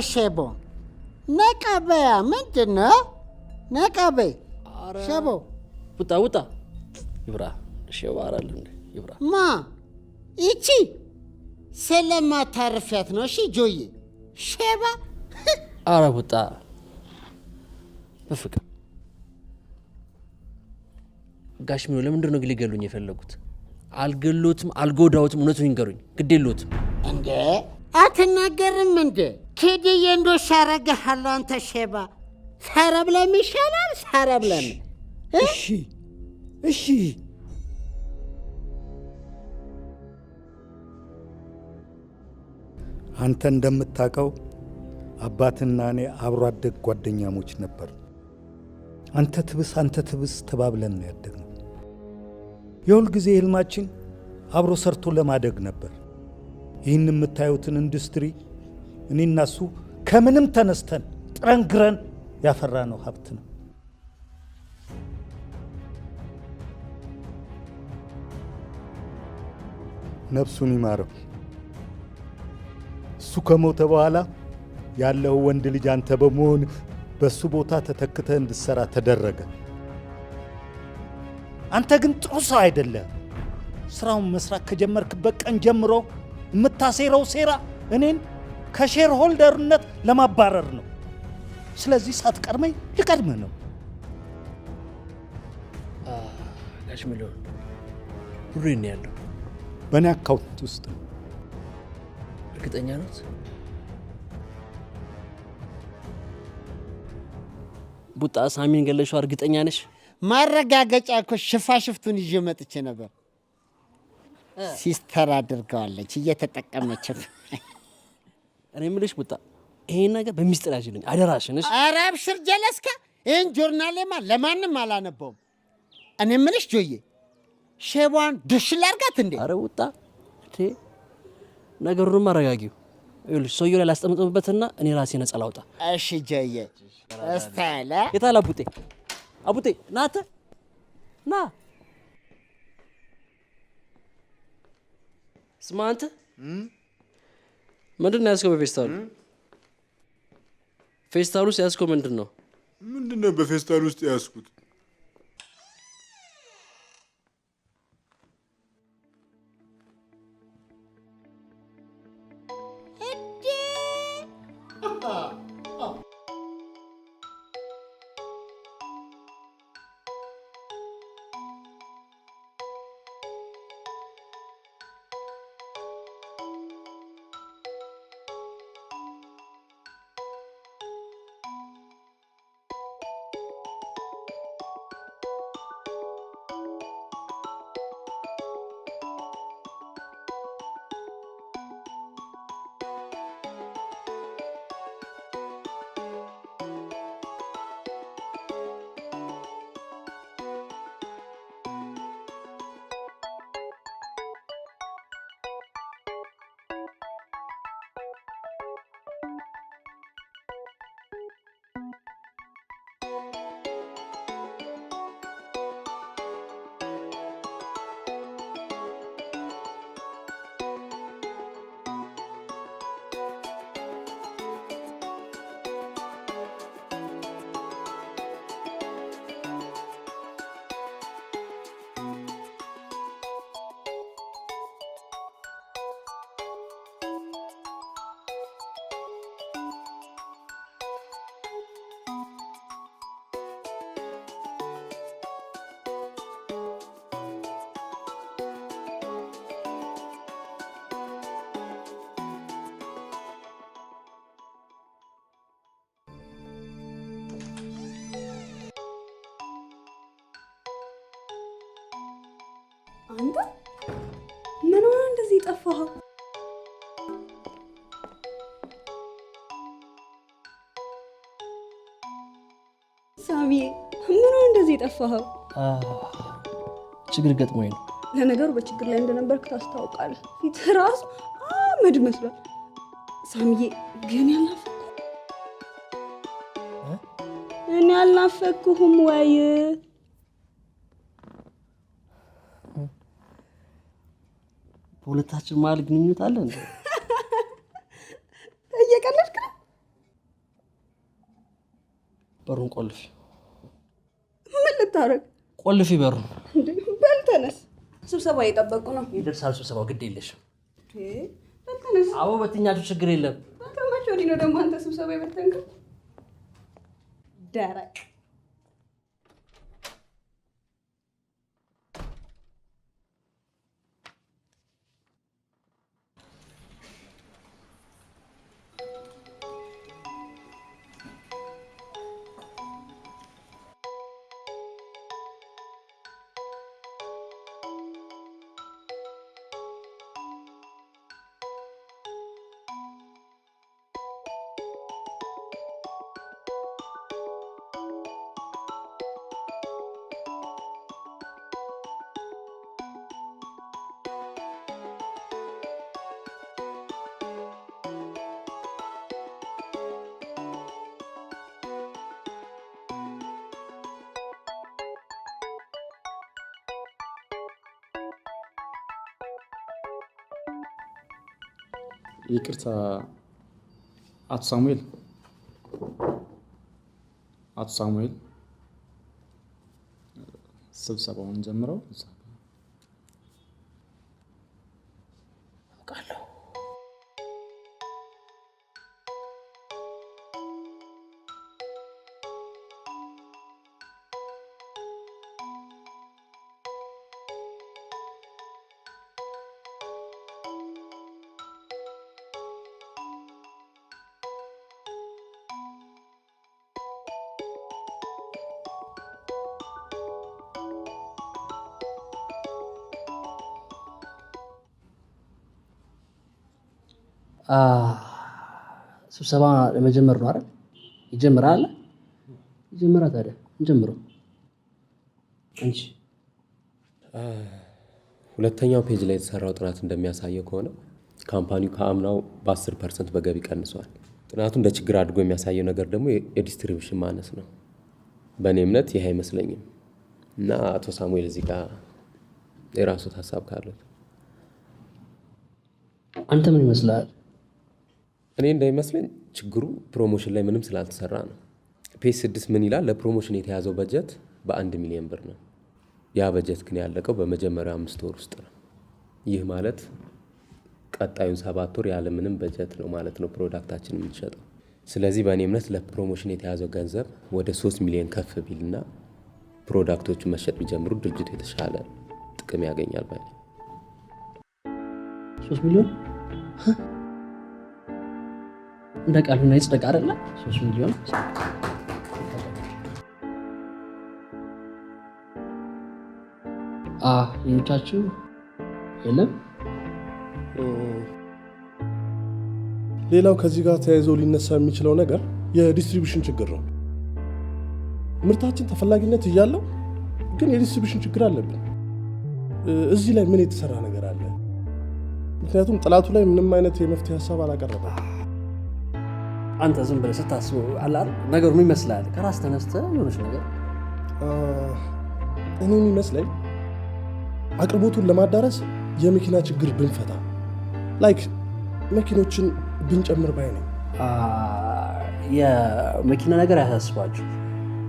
ሸቦ ነቃ በያ። ምንድን ነው ነቃ በይ ሸቦ። ውጣ ውጣ። ይብራ ሸቦ አራል እንዴ ይብራ። ማ ይቺ ስለማታርፊያት ነው። እሺ ጆዬ ሸባ። አረ ውጣ በፍቅር ጋሽ ሚሆን ለምንድን ነው ሊገሉኝ የፈለጉት? አልገሎትም፣ አልጎዳዎትም። እውነቱን ይንገሩኝ። ግድ የለዎትም እንዴ? አትናገርም እንዴ? ኪድዬ እንዶሽ አረግሃለሁ። አንተ ሼባ ሰረብለም ይሻላል። ሰረብለም። እሺ እሺ። አንተ እንደምታውቀው አባትና እኔ አብሮ አደግ ጓደኛሞች ነበር። አንተ ትብስ አንተ ትብስ ተባብለን ነው ያደግነው። የሁል ጊዜ ህልማችን አብሮ ሰርቶ ለማደግ ነበር። ይህን የምታዩትን ኢንዱስትሪ እኔና እሱ ከምንም ተነስተን ጥረን ግረን ያፈራነው ሀብት ነው። ነፍሱን ይማረው። እሱ ከሞተ በኋላ ያለው ወንድ ልጅ አንተ በመሆን በሱ ቦታ ተተክተህ እንድትሰራ ተደረገ። አንተ ግን ጥሩ ሰው አይደለም። ስራውን መስራት ከጀመርክበት ቀን ጀምሮ የምታሴረው ሴራ እኔን ከ shareholder ነት ለማባረር ነው። ስለዚህ ሳትቀድመኝ ልቀድምህ ነው። ጋሽ ሚሊዮን ብሩ የት ነው ያለው? በእኔ account ውስጥ ነው። እርግጠኛ ነዎት? ቡጣ ሳሚን ገለሽው እርግጠኛ ነሽ? ማረጋገጫ እኮ ሽፋሽፍቱን ይዤ መጥቼ ነበር። Sister አድርገዋለች፣ እየተጠቀመች። እኔ የምልሽ ቡጣ፣ ይሄን ነገር በሚስጥር ያዥልኝ አደራሽን። እሺ? ኧረ አብሽር ጀለስካ፣ ይህን ጆርናሌማ ለማንም አላነበውም። እኔ የምልሽ ጆዬ፣ ሼቧን ዱሽ ላርጋት እንዴ? አረ ቡጣ፣ እንዴ ነገሩንም አረጋጊው። ይኸውልሽ ሰውየው ላይ ላስጠምጥምበትና እኔ ራሴ ነፃ ላውጣ። እሺ ጆዬ፣ style። የታለ አቡጤ? አቡጤ ና አንተ ና። ስማ አንተ፣ ምንድን ነው ያዝከው በፌስታሉ? ፌስታሉ ውስጥ ያዝከው ምንድን ነው? ምንድን ነው በፌስታል ውስጥ ያዝኩት? አንተ ምን ሆነ እንደዚህ ጠፋኸው? ሳሚዬ ምን ሆነ እንደዚህ ጠፋኸው? ችግር ገጥሞኝ ነው። ለነገሩ በችግር ላይ እንደነበርክ ታስታውቃለህ። ፊት ራሱ አመድ መስሏል። ሳሚዬ ግን እኔ አልናፈቅኩህም ወይ? በሁለታችን መሀል ግንኙነት አለ እንዴ? እየቀለድክ ነው? በሩን ቆልፊ። ምን ልታረግ? ቆልፊ በሩን። እንዴ በል ተነስ፣ ስብሰባ እየጠበቁ ነው። ይደርሳል ስብሰባው፣ ግድ የለሽም። በል ተነስ። አዎ በትኛችሁ ችግር የለም። ከመቼ ወዲህ ነው ደግሞ አንተ ስብሰባ የበተንከው? ደረቅ። ይቅርታ አቶ ሳሙኤል፣ አቶ ሳሙኤል ስብሰባውን ጀምረው። አውቃለሁ። ስብሰባ ለመጀመር ነው አይደል? ይጀምራል። ይጀምራል። ታዲያ እንጀምረው። አንቺ ሁለተኛው page ላይ የተሰራው ጥናት እንደሚያሳየው ከሆነ company ው ከአምናው በ10% በገቢ ቀንሷል። ጥናቱ እንደ ችግር አድርጎ የሚያሳየው ነገር ደግሞ የ distribution ማነስ ነው። በእኔ እምነት ይህ አይመስለኝም። እና አቶ ሳሙኤል እዚህ ጋር የራሱት ሀሳብ ካሉት። አንተ ምን ይመስልሃል? እኔ እንደሚመስለኝ ችግሩ promotion ላይ ምንም ስላልተሰራ ነው። Page 6 ምን ይላል? ለ promotion የተያዘው በጀት በ1 ሚሊዮን ብር ነው። ያ በጀት ግን ያለቀው በመጀመሪያው 5 ወር ውስጥ ነው። ይህ ማለት ቀጣዩን 7 ወር ያለምንም በጀት ነው ማለት ነው product ኣችን የምንሸጠው። ስለዚህ በእኔ እምነት ለ promotion የተያዘው ገንዘብ ወደ 3 ሚሊዮን ከፍ ቢልና product ኦቹ መሸጥ ቢጀምሩ ድርጅቱ የተሻለ ጥቅም ያገኛል ባይ ነኝ። 3 ሚሊዮን እንደ ቃሉና ይጽደቅ አይደለ? 3 ሚሊዮን። ሌሎቻችሁ የለም? ሌላው ከዚህ ጋር ተያይዞ ሊነሳ የሚችለው ነገር የ distribution ችግር ነው። ምርታችን ተፈላጊነት እያለው ግን የ distribution ችግር አለብን። እዚህ ላይ ምን የተሰራ ነገር አለ? ምክንያቱም ጥናቱ ላይ ምንም አይነት የመፍትሄ ሀሳብ አላቀረበም። አንተ ዝም ብለህ ስታስበው አለ አይደል፣ ነገሩ ምን ይመስልሃል? ከራስ ተነስተህ የሆነች ነገር። እኔ የሚመስለኝ አቅርቦቱን ለማዳረስ የመኪና ችግር ብንፈታ፣ like መኪኖችን ብንጨምር ባይ ነኝ። የመኪና ነገር አያሳስባችሁ።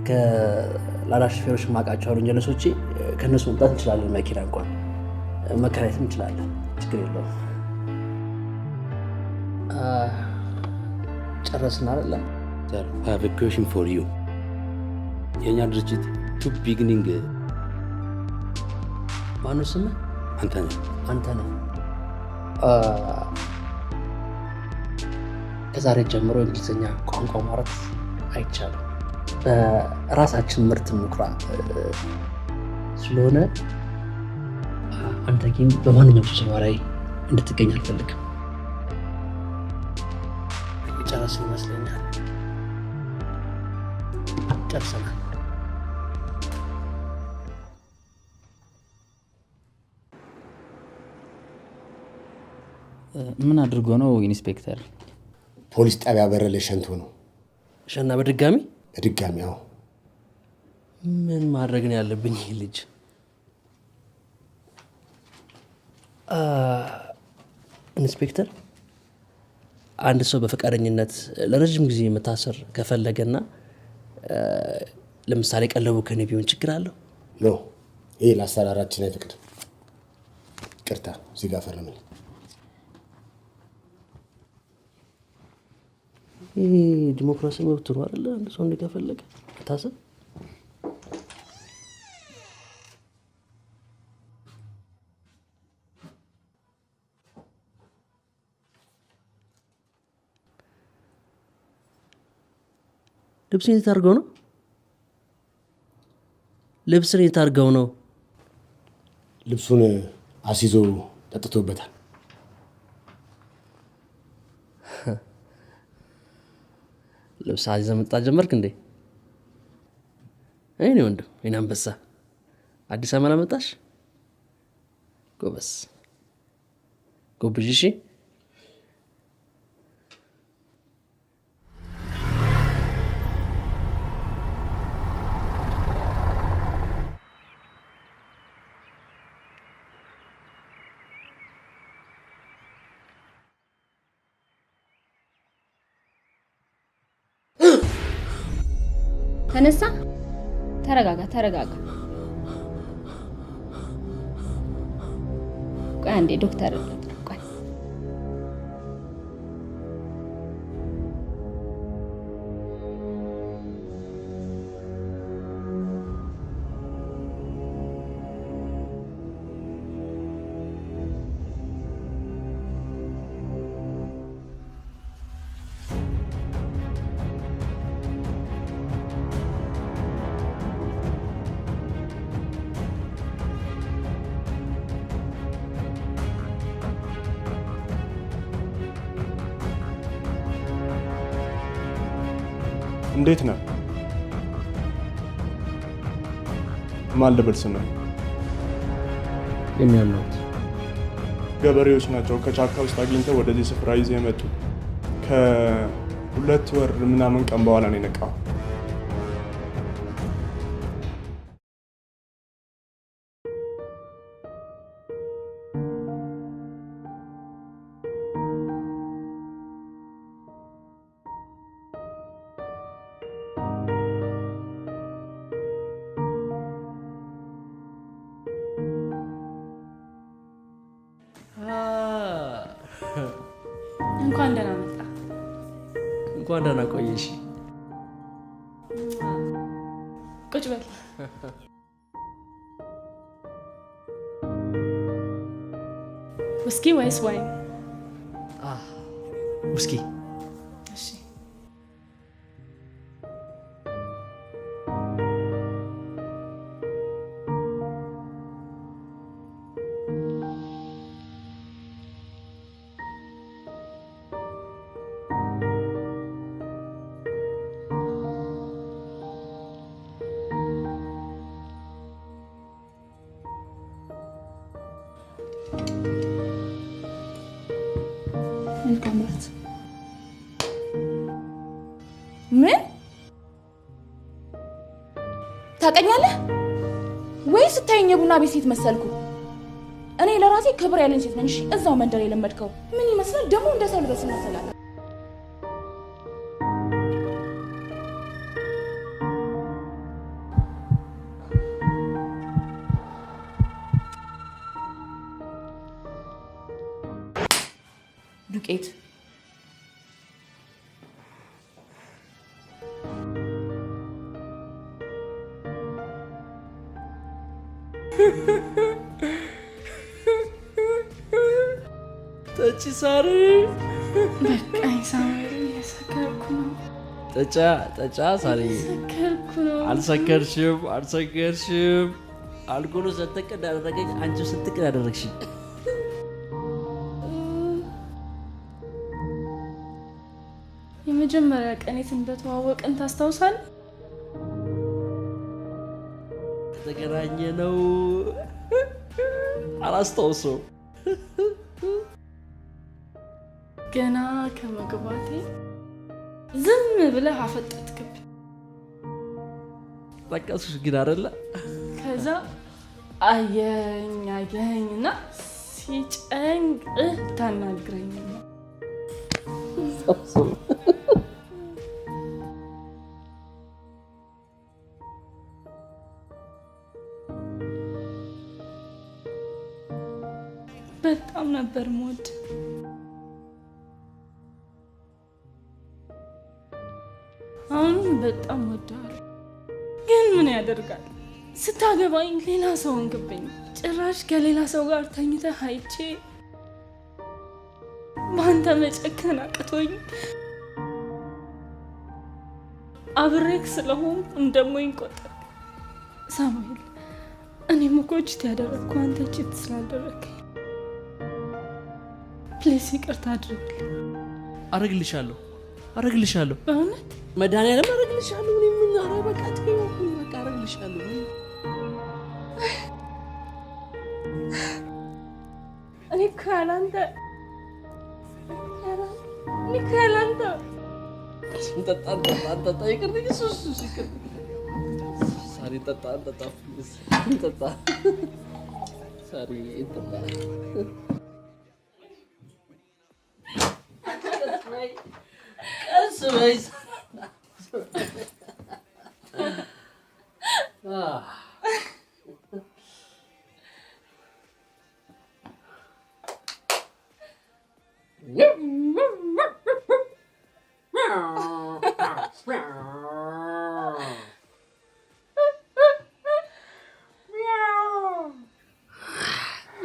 ከላዳ ሾፌሮች ማውቃቸው አሉ ጀለሶቼ፣ ከእነሱ መምጣት እንችላለን። መኪና እንኳን መከራየትም እንችላለን። ችግር የለውም። ጨረስን አይደለ? Sir, I have a question for you. የእኛ ድርጅት to beginning ማነው ስምህ? አንተ ነህ። አንተ ነህ። ከዛሬ ጀምሮ እንግሊዝኛ ቋንቋ ማውራት አይቻልም። በራሳችን ምርት እንኩራ ስለሆነ አንተ ግን በማንኛውም ስብሰባ ላይ እንድትገኝ አልፈልግም። የጨረስን ይመስለኛል። ጨርሰናል። ምን አድርጎ ነው ኢንስፔክተር? ፖሊስ ጣቢያ በር ላይ ሸንቶ ነው። ሸና በድጋሚ? በድጋሚ፣ አዎ። ምን ማድረግ ነው ያለብኝ? ይህ ልጅ ኢንስፔክተር፣ አንድ ሰው በፈቃደኝነት ለረጅም ጊዜ መታሰር ከፈለገና ለምሳሌ ቀለቡ ከኔ ቢሆን ችግር አለው? No፣ ይህ ለአሰራራችን አይፈቅድም። ይቅርታ፣ እዚህ ጋር ፈርምልኝ። ይህ ዲሞክራሲ መብት ነው አይደለ? አንድ ሰው እንዲህ ከፈለገ መታሰር። ልብስን የት አድርገው ነው? ልብስን የት አድርገው ነው? ልብሱን አስይዞ ጠጥቶበታል። ልብስ አስይዘህ መጠጣት ጀመርክ እንዴ? እኔ ወንድም፣ እኔ አንበሳ፣ አዲስ አበባ አመጣሽ? ጎበዝ ጎብዥ። እሺ። ተነሳ። ተረጋጋ፣ ተረጋጋ። ቆይ አንዴ ዶክተር፣ ቆይ። እንዴት ነህ? ማን ልበል ስምህ? የሚያምኑት ገበሬዎች ናቸው ከጫካ ውስጥ አግኝተው ወደዚህ ስፍራ ይዘው የመጡ። ከ2 ወር ምናምን ቀን በኋላ ነው የነቃው። እንኳን ደህና መጣ። እንኳን ደህና ቆየሽ። ቁጭ በል። ውስኪ ወይስ wine? ውስኪ። እሺ። መልካም ራት። ምን ታውቀኛለህ ወይ? ስታየኝ የቡና ቤት ሴት መሰልኩ? እኔ ለራሴ ክብር ያለኝ ሴት ነኝ። እሺ፣ እዛው መንደር የለመድከው ምን ይመስላል ደግሞ? እንደ ሰው ልበስ መሰላል። ዱቄት። ጠጪ ሳሪ። በቃኝ ሳሙኤል፣ እየሰከርኩ ነው። ጠጫ ጠጫ ሳሪ። እየሰከርኩ ነው። አልሰከርሽም፣ አልሰከርሽም። አልኮሉ ሰንጠቅ እንዳደረገኝ አንቺ ስንጥቅ እንዳደረግሽኝ። የመጀመሪያ ቀን የት እንደተዋወቅን ታስታውሳለህ? የተገናኘ ነው አላስታውሰው። ገና ከመግባቴ ዝም ብለህ አፈጠጥክብኝ። ጠቀስኩሽ ግን አይደለ? ከዛ አየኝ አየኝ እና ሲጨንቅህ ታናግረኝ ነው። በጣም ነበር ምወድ። አሁንም በጣም ወደዋል። ግን ምን ያደርጋል፣ ስታገባኝ ሌላ ሰው ሆንክብኝ። ጭራሽ ከሌላ ሰው ጋር ተኝተህ አይቼ በአንተ መጨከን አቅቶኝ አብሬክ ስለሆንኩ እንደሞኝ ቆጠር። ሳሙኤል፣ እኔም እኮ cheat ያደረግኩ አንተ cheat ስላደረግከኝ፣ please ይቅርታ አድርግልኝ። አረግልሻለሁ፣ አረግልሻለሁ። በእውነት? መድኃኒዓለም አረግልሻለሁ። እኔ ምን፣ ኧረ በቃ ተይው፣ በቃ አረግልሻለሁ። እኔ እኮ ያላንተ እንጠጣ፣ እንጠጣ፣ እንጠጣ። ይቅር፣ እሱ ይቅር። ሳሪ፣ እንጠጣ፣ እንጠጣ፣ please እንጠጣ። ሳሪ፣ እንጠጣ። ቀስ በይ።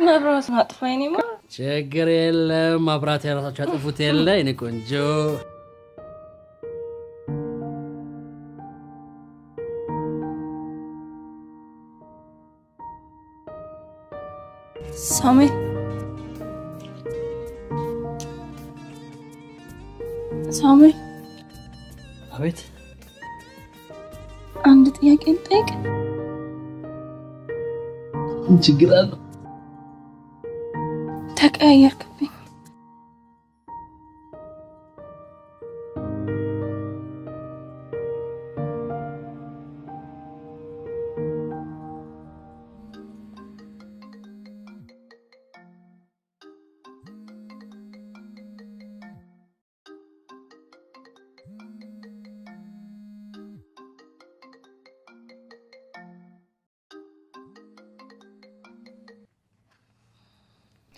መብራት ማጥፋ የኔ ማር። ችግር የለም። መብራት የራሳቸው ያጥፉት የለ የኔ ቆንጆ። ሳሙኤል፣ ሳሙኤል። አቤት። አንድ ጥያቄ ልጠይቅ? ምን ችግር አለው? ተቀያየርክብኝ።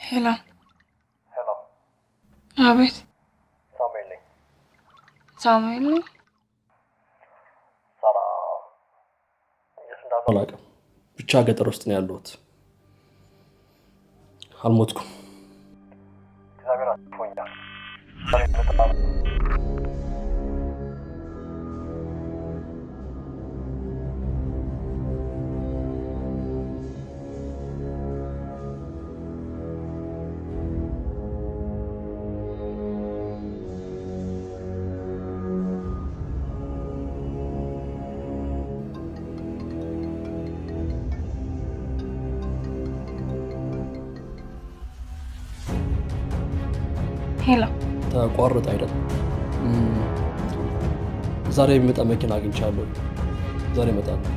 Hello። Hello። አቤት። ሳሙኤል ነኝ። ሳሙኤል ነኝ። ሳራ፣ የት እንዳሉ አላውቅም፣ ብቻ ገጠር ውስጥ ነው ያለሁት። አልሞትኩም። እግዚአብሔር አትርፎኛል። ዛሬ በጣም Hello። ተቋረጠ አይደል? ዛሬ የሚመጣ መኪና አግኝቻለሁ። ዛሬ እመጣለሁ።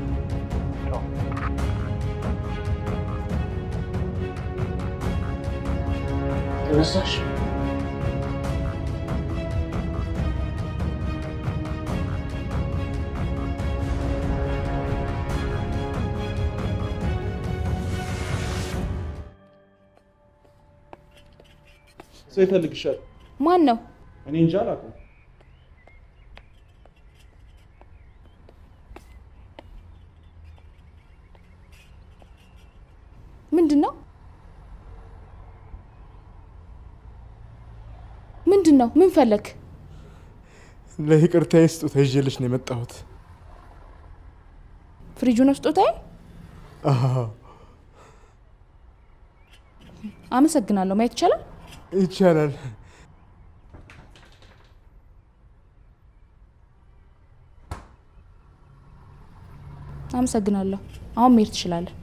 ተነሳሽ? ሰው ይፈልግሻል። ማን ነው? እኔ እንጃ አላውቅም። ምንድን ነው? ምንድን ነው? ምን ፈለግ? ለይቅርታዬ ስጦታ ይዤልሽ ነው የመጣሁት። ፍሪጁ ነው ስጦታዬ? አዎ። አመሰግናለሁ። ማየት ይቻላል? ይቻላል። አመሰግናለሁ። አሁን መሄድ ትችላለህ።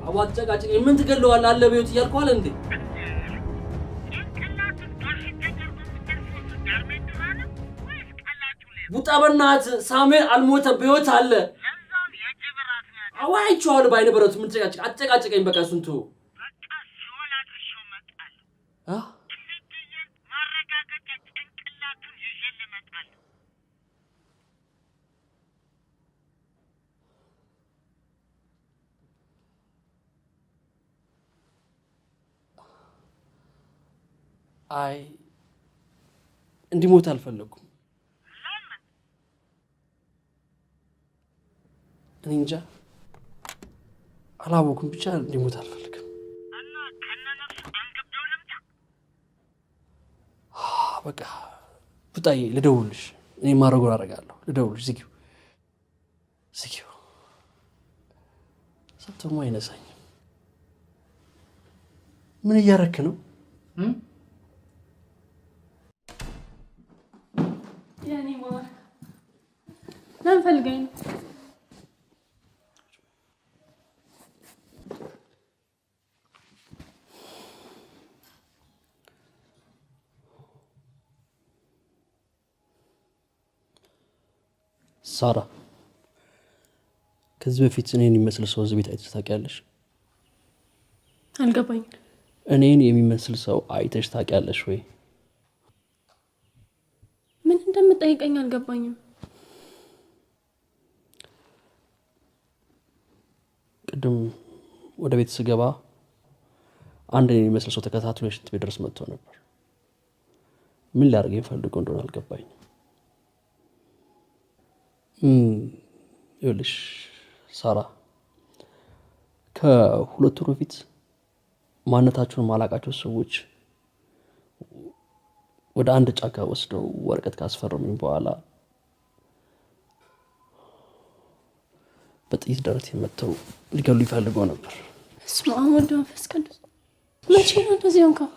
አቧ አትጨቃጭቀኝ። ምን ትገለዋለህ? አለ በህይወት እያልኩህ አለ እንዴ? ቡጣ በእናትህ ሳሙኤል አልሞተም፣ በህይወት አለ። አዋ አይቼዋለሁ በዓይነ ብረቱ። ምን ትጨቃጭቅ? አትጨቃጭቀኝ። በቃ እሱን ተወው። አይ እንዲሞት አልፈለኩም። እኔ እንጃ አላወኩም፣ ብቻ እንዲሞት አልፈልግም። በቃ ቡጣዬ ልደውልሽ፣ እኔ ማድረጉን አደርጋለሁ። ልደውልሽ። ዝጊው፣ ዝጊው። ሰብተሞ አይነሳኝም። ምን እያረክ ነው? የኔ ማር ለምን ፈልገኝ ነው? ሳራ፣ ከዚህ በፊት እኔን የሚመስል ሰው እዚህ ቤት አይተሽ ታውቂያለሽ? አልገባኝም። እኔን የሚመስል ሰው አይተሽ ታውቂያለሽ ወይ? ምን እንደምጠይቀኝ አልገባኝም። ቅድም ወደ ቤት ስገባ አንድ እኔን የሚመስል ሰው ተከታትሎ የሽንት ቤት ድረስ መጥቶ ነበር። ምን ሊያደርገኝ ፈልጎ እንደሆነ አልገባኝም። ይኸውልሽ ሳራ፣ ከ2 ወር በፊት ማንነታቸውን ማላውቃቸው ሰዎች ወደ አንድ ጫካ ወስደው ወረቀት ካስፈረሙኝ በኋላ በጥይት ደረቴ መጥተው ሊገሉ ይፈልገው ነበር። በስመ አብ ወወልድ ወመንፈስ ቅዱስ። መቼ ነው እንደዚህ ሆንከው?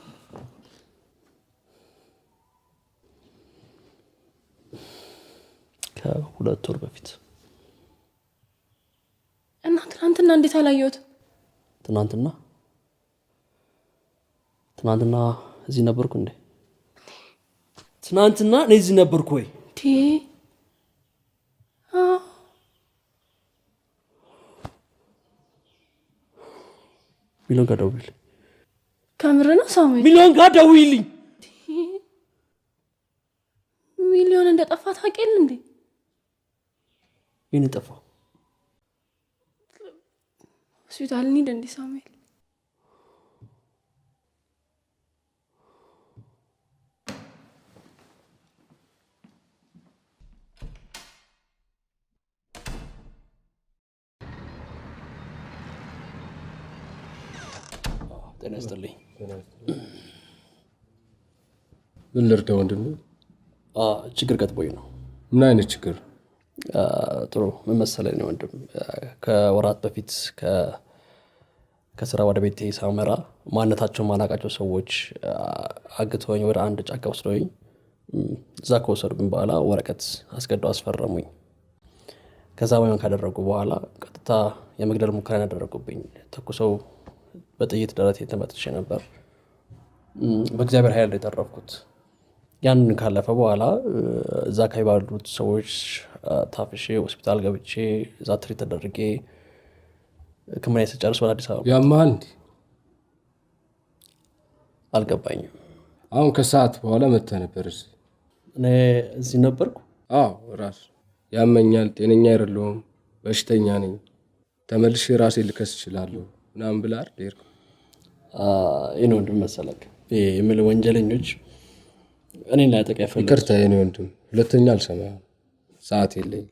ከ2 ወር በፊት። እና ትናንትና እንዴት አላየሁትም? ትናንትና? ትናንትና እዚህ ነበርኩ እንዴ? ትናንትና እኔ እዚህ ነበርኩ ወይ? እንዴ? አዎ። ሚሊዮን ጋር ደውይልኝ። ከምር ነው ሳሙኤል? ሚሊዮን ጋር ደውይልኝ። ሚሊዮን እንደጠፋ ታውቂ የለ እንዴ? የኔ ጠፋው? ሆስፒታል እንሂድ እንዴ ሳሙኤል? ጤና ይስጥልኝ። ምን ልርዳ ወንድሜ? ችግር ገጥሞኝ ነው። ምን አይነት ችግር? ጥሩ፣ ምን መሰለኝ ነው ወንድም፣ ከወራት በፊት ከስራ ወደ ቤቴ ሳመራ ማንነታቸውን ማላውቃቸው ሰዎች አግተውኝ ወደ አንድ ጫካ ወስደውኝ፣ እዛ ከወሰዱብኝ በኋላ ወረቀት አስገድደው አስፈረሙኝ። ከዛ ባይሆን ካደረጉ በኋላ ቀጥታ የመግደል ሙከራ ያደረጉብኝ። ተኩሰው በጥይት ደረቴ ተመትቼ ነበር። በእግዚአብሔር ኃይል ነው የተረፍኩት። ያንን ካለፈ በኋላ እዛ አካባቢ ባሉት ሰዎች ታፍሼ ሆስፒታል ገብቼ እዛ ትሪት ተደርጌ ሕክምና ስጨርስ ወደ አዲስ አበባ። ያማል እንዴ? አልገባኝም። አሁን ከሰዓት በኋላ መጥተህ ነበር እዚህ? እኔ እዚህ ነበርኩ? አዎ፣ ራስ ያመኛል፣ ጤነኛ አይደለሁም፣ በሽተኛ ነኝ፣ ተመልሼ ራሴን ልከስ እችላለሁ ምናምን ብለህ አይደል የሄድከው? የኔ ወንድም መሰለህ ይሄ የምልህ ወንጀለኞች እኔን ላያጠቃ ይፈልጋሉ። ይቅርታ የኔ ወንድም፣ ሁለተኛ አልሰማህም፣ ሰዓት የለኝም።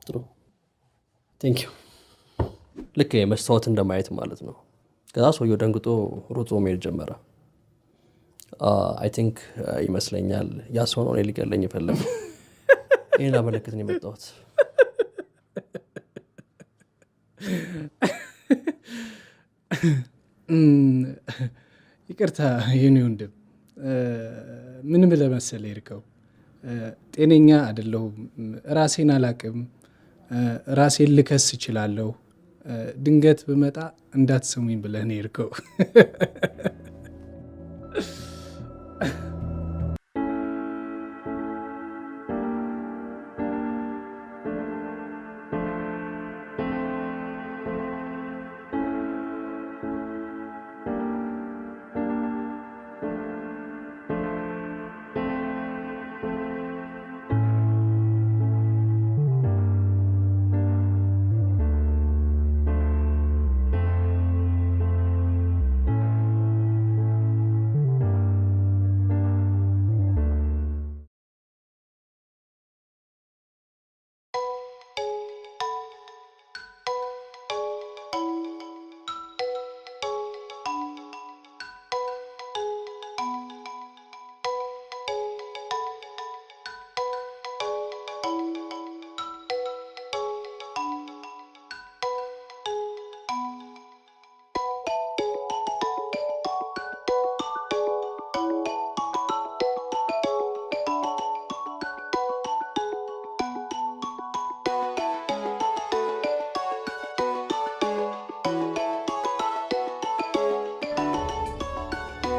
ጥሩ፣ thank you። ልክ መስታወት እንደማየት ማለት ነው። ከዛ ሰውየው ደንግጦ ሮጦ መሄድ ጀመረ። I think ይመስለኛል ያ ሰው ነው እኔን ሊገለኝ የፈለገው። ይሄን ላመለክት ነው የመጣሁት። ይቅርታ የኔ ወንድም፣ ምን ብለህ መሰለህ የሄድከው? ጤነኛ አይደለሁም፣ ራሴን አላቅም፣ ራሴን ልከስ እችላለሁ፣ ድንገት ብመጣ እንዳትሰሙኝ ብለህ ነው የሄድከው።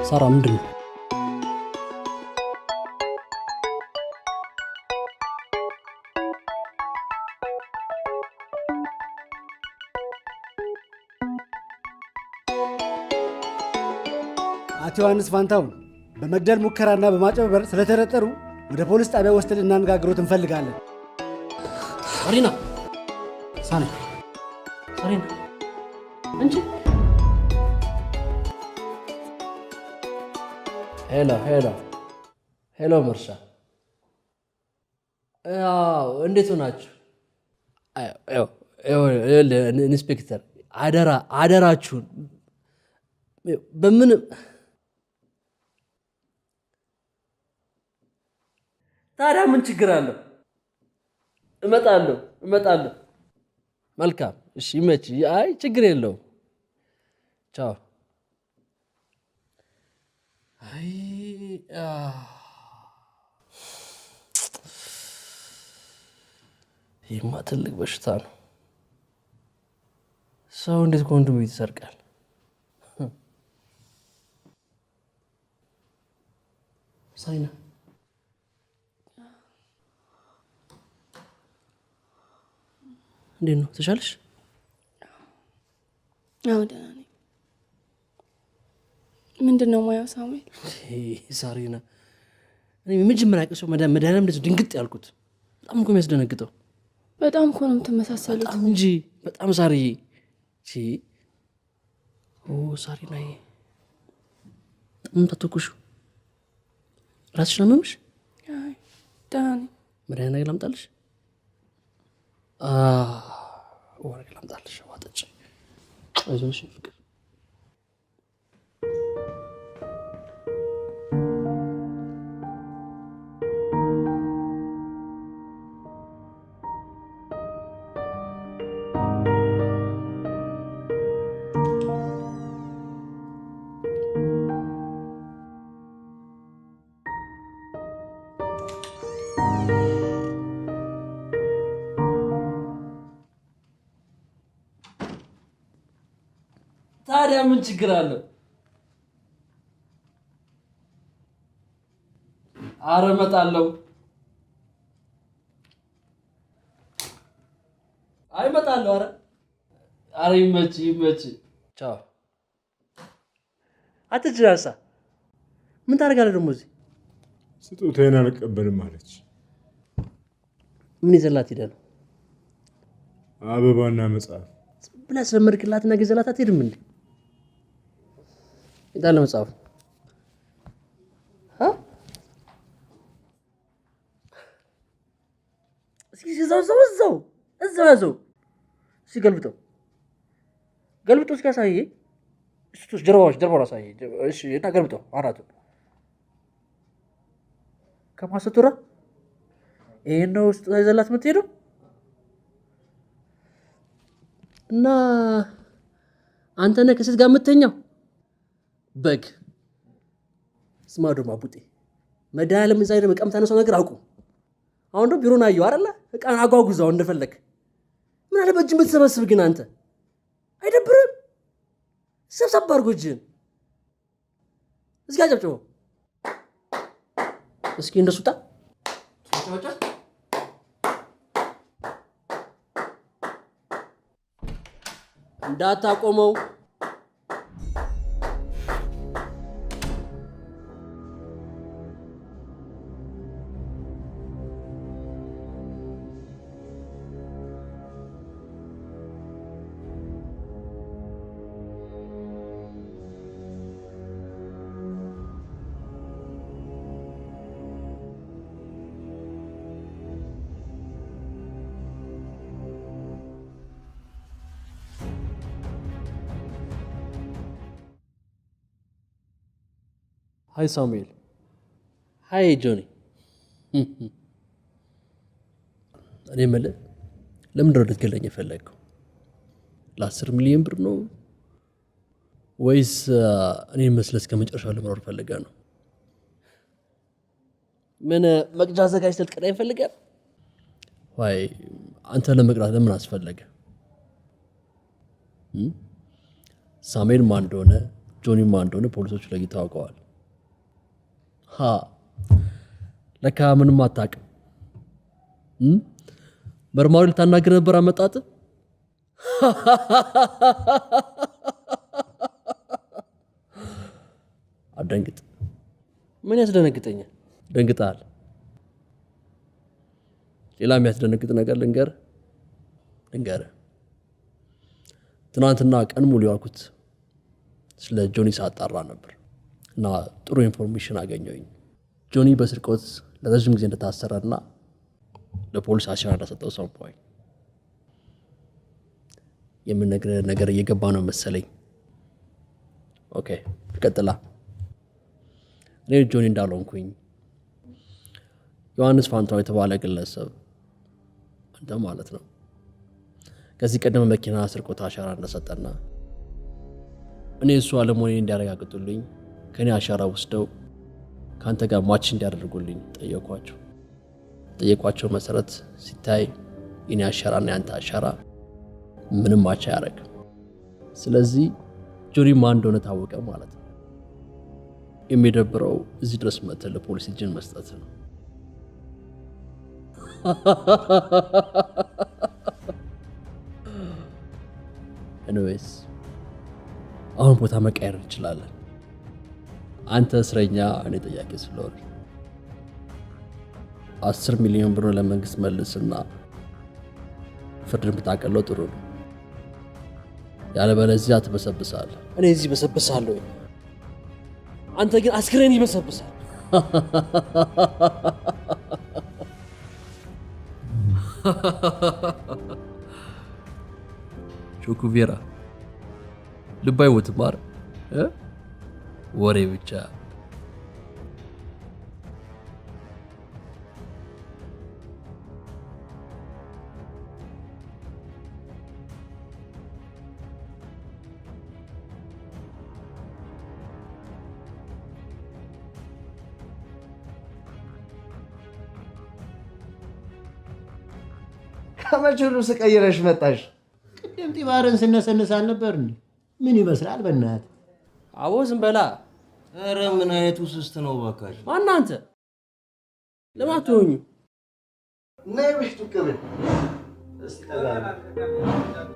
ሳራ ምንድን ነው? አቶ ዮሐንስ ፋንታውን በመግደል ሙከራና በማጭበርበር ስለተጠረጠሩ ወደ ፖሊስ ጣቢያ ወስደን እናነጋግሮት እንፈልጋለን። ሳሪና፣ ሳሪ፣ ሳሪና፣ እንጂ። Hello, hello, hello፣ መርሻ። አዎ፣ እንዴት ሆናችሁ? ኢንስፔክተር፣ አደራ አደራችሁን በምንም። ታዲያ ምን ችግር አለው? እመጣለሁ፣ እመጣለሁ። መልካም፣ እሺ፣ ይመች። አይ፣ ችግር የለውም። ቻው። አይ፣ ይህማ ትልቅ በሽታ ነው። ሰው እንዴት ከወንድሙ ቤት ይሰርቃል? ሳይና፣ እንዴት ነው? ተሻለሽ? አዎ፣ ደህና ነኝ። ምንድን ነው ማየው ሳሙኤል? ሳሪና፣ እኔ የመጀመሪያ ቀን ሰው መድኃኒዓለም እንደዚህ ድንግጥ ያልኩት በጣም እኮ የሚያስደነግጠው። በጣም እኮ ነው የምትመሳሰሉት። በጣም እንጂ፣ በጣም ሳርዬ። ኦ ሳሪናዬ፣ በጣም ታተኩሹ። ራስሽን አመመሽ? አይ፣ ደህና ነኝ። መድኃኒት ነገር ላምጣልሽ? ውሃ ነገር ላምጣልሽ። ውሃ ጠጪ። አይዞሽ ፍቅር። ታዲያ ምን ችግር አለው? አረ እመጣለሁ። አይ፣ እመጣለሁ። አረ አረ ይመች፣ ይመች። ቻው። አትጅራሳ፣ ምን ታደርጋለህ ደግሞ እዚህ? ስጦታዬን አልቀበልም አለች። ምን ይዘላት ሄደህ ነው? አበባና መጽሐፍ። ብላ ስለመድክላትና ገዘላት አትሄድም እንዴ? የታለ መጽሐፉ? እስኪ እዛው እዛው እዛው እዛው ያዘው። እስኪ ገልብጠው፣ ገልብጠው እስኪ አሳየኝ። እሱ ጀርባዎች ጀርባውን አሳየኝ። እሺ፣ እና ገልብጠው አናቱን ከማሰቱራ። ይሄን ነው ስጦታ ይዘላት የምትሄደው? እና አንተ ነህ ከሴት ጋር የምትተኛው? በግ። ስማ ደግሞ አቡጤ፣ መድኃኒዓለም እዛ ሄደህ መቀም ታነሳው ነገር አቁም። አሁን ደግሞ ቢሮን አየሁ አይደለ? እቃን አጓጉዛው እንደፈለግ። ምን አለ በእጅ ብትሰበስብ ግን አንተ አይደብርም? ሰብሰብ አድርጎ እጅህን። እስኪ አጨብጭበው እስኪ እንደሱ ጣ እንዳታቆመው። Hi ሳሙኤል። Hi ጆኒ። እኔ የምልህ ለምንድን ነው ልትገለኝ የፈለግከው? ለ10 ሚሊዮን ብር ነው ወይስ እኔን መስለህ እስከ መጨረሻው ለመኖር ፈልገህ ነው? ምን መቅጃ አዘጋጅተህ ልትቀጣኝ ፈልገህ? ዋይ አንተ ለመቅጣት ለምን አስፈለገ? ሳሙኤል ማን እንደሆነ ጆኒ ማን እንደሆነ ፖሊሶቹ ለይተው አውቀዋል። ሃ ለካ ምንም አታውቅም። መርማሪ ልታናግር ነበር አመጣጥ? አትደንግጥ። ምን ያስደነግጠኛል? ደንግጠሃል። ሌላ የሚያስደነግጥ ነገር ልንገርህ ልንገርህ። ትናንትና ቀን ሙሉ የዋልኩት ስለ ጆኒ ሳጣራ ነበር እና ጥሩ information አገኘሁኝ። ጆኒ በስርቆት ለረጅም ጊዜ እንደታሰረና ለፖሊስ አሻራ እንደሰጠው ሰማሁኝ። የምነግርህ ነገር እየገባ ነው መሰለኝ። Okay ቀጥላ። እኔ ጆኒ እንዳልሆንኩኝ ዮሐንስ ፋንታው የተባለ ግለሰብ አንተ ማለት ነው ከዚህ ቀደም መኪና ስርቆት አሻራ እንደሰጠና እኔ እሱ አለመሆኔን እንዲያረጋግጡልኝ ከኔ አሻራ ወስደው ካንተ ጋር ማች እንዲያደርጉልኝ ጠየኳቸው። ጠየኳቸው መሰረት ሲታይ የኔ አሻራና ያንተ አሻራ ምንም ማች አያደርግም። ስለዚህ ጆኒ ማን እንደሆነ ታወቀ ማለት ነው። የሚደብረው እዚህ ድረስ መጥተህ ለፖሊስ እጅን መስጠት ነው። Anyways አሁን ቦታ መቀየር እንችላለን። አንተ እስረኛ፣ እኔ ጠያቂ ስለሆነ 10 ሚሊዮን ብር ለመንግስት መልስና ፍርድን ብታቀለው ጥሩ ነው። ያለበለዚያ ትበሰብሳለህ። እኔ እዚህ በሰብሳለሁ፣ አንተ ግን አስክሬን ይበሰብሳል። ቾኩቬራ ልብ አይሞትም አይደል? ወሬ ብቻ። ከመቼው ልብስ ቀይረሽ መጣሽ? ቅድም ጢባርን ስነሰንስ አልነበር እንዴ? ምን ይመስላል በእናትህ? አቦ ዝም በላ። ኧረ ምን አይነቱ ስስት ነው እባካችሁ። ማነህ አንተ? ለምን አትሆኝም? ነይ ብሽቱ ቅብል እስቲ ጠጋ በል።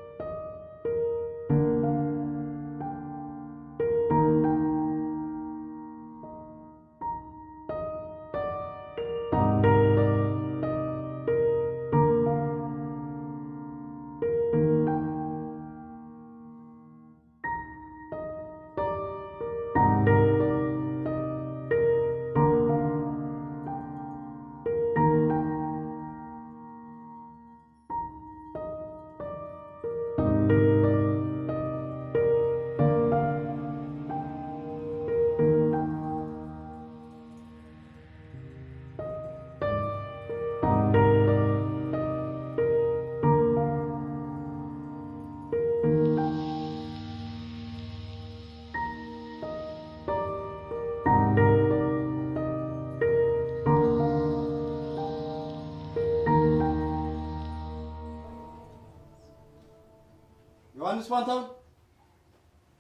ዮሐንስ ፋንታሁን፣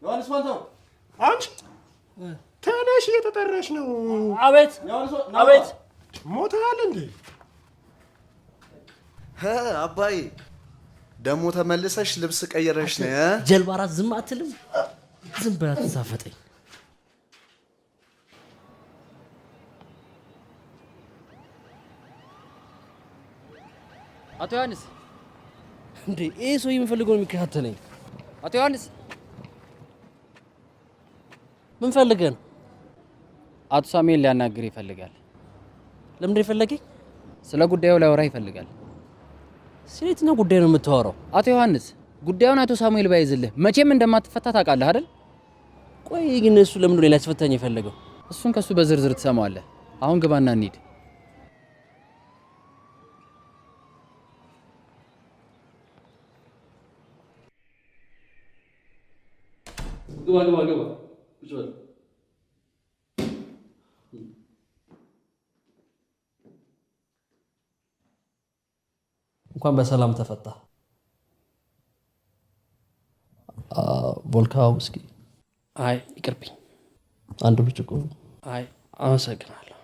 ዮሐንስ ፋንታሁን፣ አንቺ ተነሽ፣ እየተጠራሽ ነው። አቤት አቤት። ሞተሃል እንዴ? አባዬ ደግሞ ተመልሰሽ ልብስ ቀይረሽ ነው። ጀልባ ራት ዝም አትልም? ዝም ብላ ትሳፈጠኝ። አቶ ዮሐንስ እንዴ፣ ይህ ሰው የምፈልገው ነው የሚከታተለኝ። አቶ ዮሐንስ ምን ፈልገህ ነው? አቶ ሳሙኤል ሊያናግር ይፈልጋል። ለምንድን የፈለገኝ? ስለ ጉዳዩ ሊያወራ ይፈልጋል። ስለ የትኛው ጉዳይ ነው የምታወራው? አቶ ዮሐንስ ጉዳዩን አቶ ሳሙኤል ባይዝልህ መቼም እንደማትፈታ ታውቃለህ አይደል? ቆይ ግን እሱ ለምንድን ነው ሊያስፈታኝ የፈለገው? እሱን ከሱ በዝርዝር ትሰማዋለህ። አሁን ግባና እንሂድ። ግባ ግባ ግባ። ቁጭ በል። እንኳን በሰላም ተፈታ። ቮድካ ውስኪ? አይ ይቅርብኝ። አንድ ብርጭቆ። አይ አመሰግናለሁ።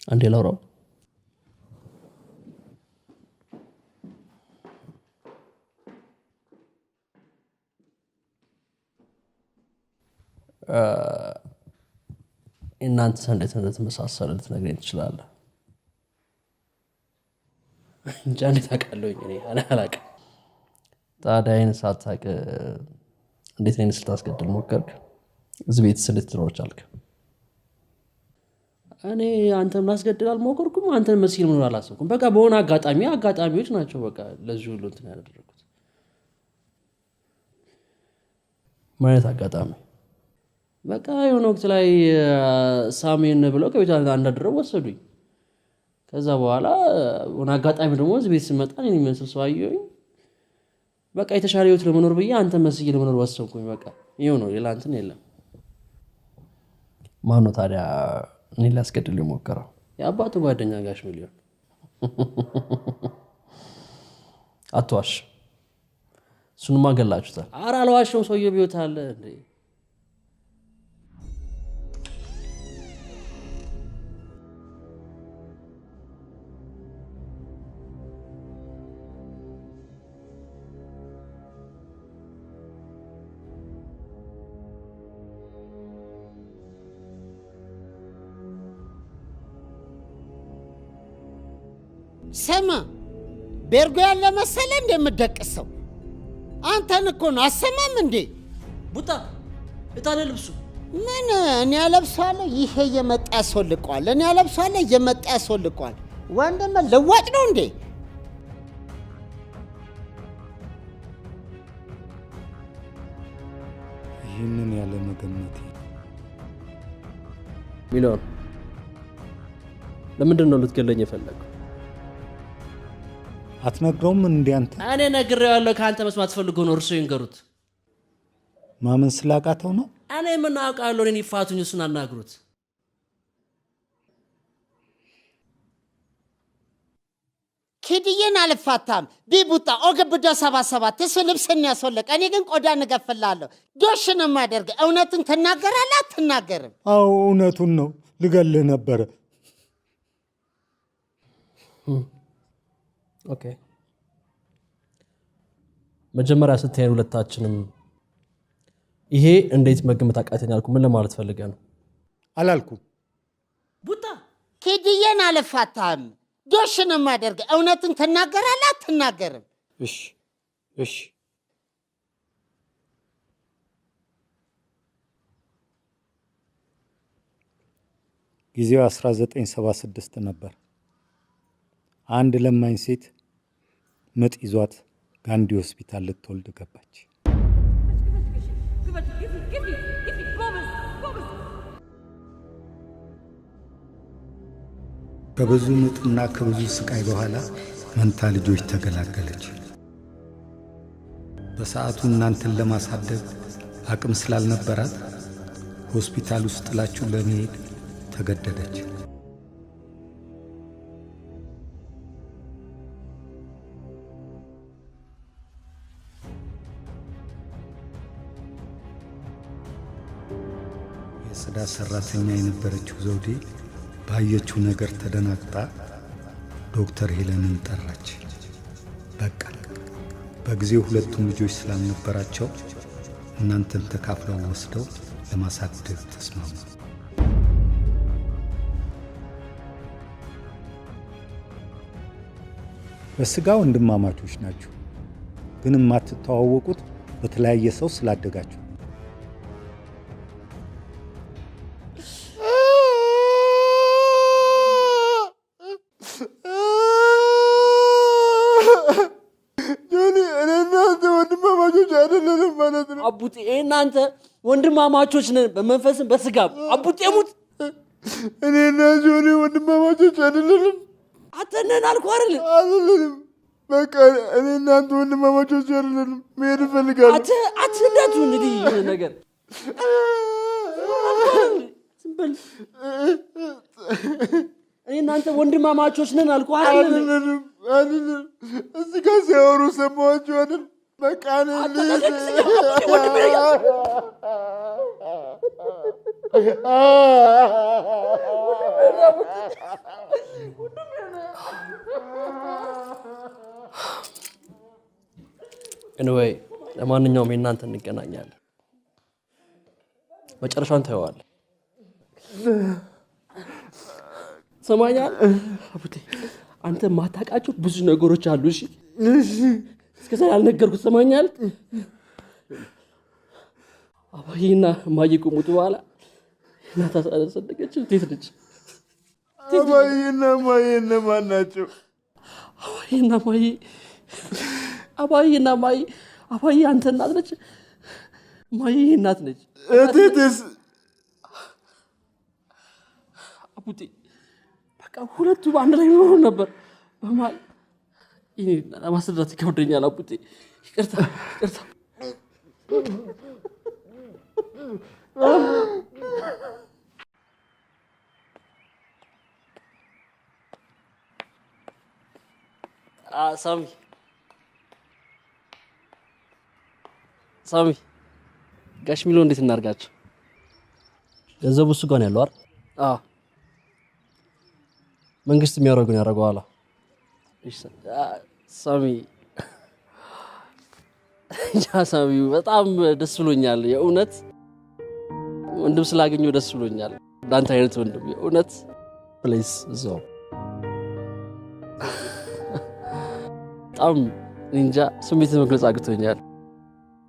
አንዴ ላውራው። እናንተ እንዴት እንደተመሳሰለ ልትነግረኝ ትችላለህ? እንጃ እንዴት አውቃለሁኝ? እኔ አላውቅም። ታዲያ ይሄን ሳታውቅ እንዴት እኔን ስታስገድል ሞከርክ? እዚህ ቤትስ እንዴት ትኖር ቻልክ? እኔ አንተን ላስገድል አልሞከርኩም። አንተን መስዬ መኖር አላሰብኩም። በቃ በሆነ አጋጣሚዎች ናቸው በቃ ለዚህ ሁሉ እንትን ያደረኩት። ምን አይነት አጋጣሚ? በቃ የሆነ ወቅት ላይ ሳሜን ብለው ከቤቱ አንዳድረው ወሰዱኝ። ከዛ በኋላ ሆነ አጋጣሚ ደግሞ እዚህ ቤት ስመጣ እኔን የሚመስል ሰው አየሁኝ። በቃ የተሻለ ህይወት ለመኖር ብዬ አንተን መስዬ ለመኖር ወሰንኩኝ። በቃ ይኸው ነው፣ ሌላ እንትን የለም። ማነው ታዲያ እኔን ሊያስገድል የሞከረው? የአባቱ ጓደኛ ጋሽ ሚሊዮን። አትዋሽ፣ እሱንማ ገላችሁታል። ኧረ አልዋሸሁም፣ ሰውዬው ቢወት አለ እንዴ? ስማ፣ ቤርጎ ያለ መሰለ እንደምደቅሰው አንተን እኮ ነው። አሰማም እንዴ? ቡጣ እታለ ልብሱ ምን እኔ ያለብሰዋለሁ። ይሄ እየመጣ ያስወልቀዋል። እኔ ያለብሰዋለሁ፣ እየመጣ ያስወልቀዋል። ወንድም ልዋጭ ነው እንዴ? ይህንን ያለ መገመቴ ሚሊዮን፣ ለምንድን ነው ልትገለኝ የፈለገው? አትነግረውም እንዴ አንተ? እኔ ነግሬዋለሁ። ከአንተ መስማት ፈልጎ ነው። እርሶ ይንገሩት። ማመን ስላቃተው ነው። እኔ ምን አውቃለሁ? እኔን ይፋቱኝ፣ እሱን አናግሩት። ኪድዬን አልፋታም። ቢቡጣ ኦግብዶ 77 እሱ ልብስን ያስወለቀ፣ እኔ ግን ቆዳ እንገፍላለሁ። ዶሽ ነው የማደርገው። እውነቱን ትናገራለህ አትናገርም? አዎ እውነቱን ነው። ልገልህ ነበረ። Okay፣ መጀመሪያ ስትሄድ ሁለታችንም ይሄ እንዴት መገመት አቃተኝ አልኩ። ምን ለማለት ፈልገህ ነው? አላልኩም። ቡጣ ኪድዬን አልፋታም። ዶሽ ነው የማደርገው። እውነቱን ትናገራለህ አትናገርም? እሺ እሺ። ጊዜው 1976 ነበር። አንድ ለማኝ ሴት ምጥ ይዟት ጋንዲ ሆስፒታል ልትወልድ ገባች። ከብዙ ምጥና ከብዙ ስቃይ በኋላ መንታ ልጆች ተገላገለች። በሰዓቱ እናንተን ለማሳደግ አቅም ስላልነበራት ሆስፒታል ውስጥ ጥላችሁ ለመሄድ ተገደደች። የጽዳት ሰራተኛ የነበረችው ዘውዴ ባየችው ነገር ተደናግጣ ዶክተር ሄለንን ጠራች። በቃ በጊዜው ሁለቱም ልጆች ስላልነበራቸው እናንተን ተካፍለው ወስደው ለማሳደግ ተስማሙ። በስጋ ወንድማማቾች ናችሁ፣ ግን የማትተዋወቁት በተለያየ ሰው ስላደጋችሁ። ጆኒ፣ እኔና አንተ ወንድማማቾች አይደለንም ማለት ነው። አቡጤ እናንተ ወንድማማቾች ነን በመንፈስም በስጋም። አቡጤ ሙት፣ እኔና ጆኒ ወንድማማቾች አይደለንም። አተነን አልኩህ አይደል? አይደለንም። በቃ እኔና አንተ ወንድማማቾች አይደለንም። መሄድ እፈልጋለሁ። አተ አትነቱ እንግዲህ የሆነ ነገር ዝም በል። እኔ እናንተ ወንድማማቾች ነን አልኩህ አይደል? አይደለንም፣ አይደለንም። እዚህ ጋር ሲያወሩ ሰማኋቸው አይደል? በቃ እኔ ልሂድ። Anyway ለማንኛውም የእናንተ እንገናኛለን። መጨረሻውን ታየዋለህ። ሰማኛል አቡቴ፣ አንተ ማታውቃቸው ብዙ ነገሮች አሉ። እሺ፣ እስከዛ ያልነገርኩት ሰማኛል። አባዬና እማዬ ከሞቱ በኋላ እናት አሳደገች። እንዴት ነች? አባዬና እማዬ እነማን ናቸው? አባዬና እማዬ አባዬና እማዬ አባዬ አንተ እናት ነች፣ እማዬ እናት ነች። እቴቴስ? አቡቴ በቃ ሁለቱ በአንድ ላይ ኖሮ ነበር። በመሀል ይሄ ለማስረዳት ይከብደኛል። አቡቴ ይቅርታ፣ ይቅርታ። ሳሚ ሳሚ፣ ጋሽ ሚሎ እንዴት እናድርጋቸው? ገንዘቡ እሱ ጋር ነው ያለው አይደል? አዎ፣ መንግስት የሚያደርገውን ያደርገዋል። እሺ ሳሚ፣ ያ ሳሚ በጣም ደስ ብሎኛል። የእውነት ወንድም ስላገኘሁ ደስ ብሎኛል። እንዳንተ አይነት ወንድም የእውነት please እዛው በጣም እንጃ ስሜት መግለጽ አቅቶኛል።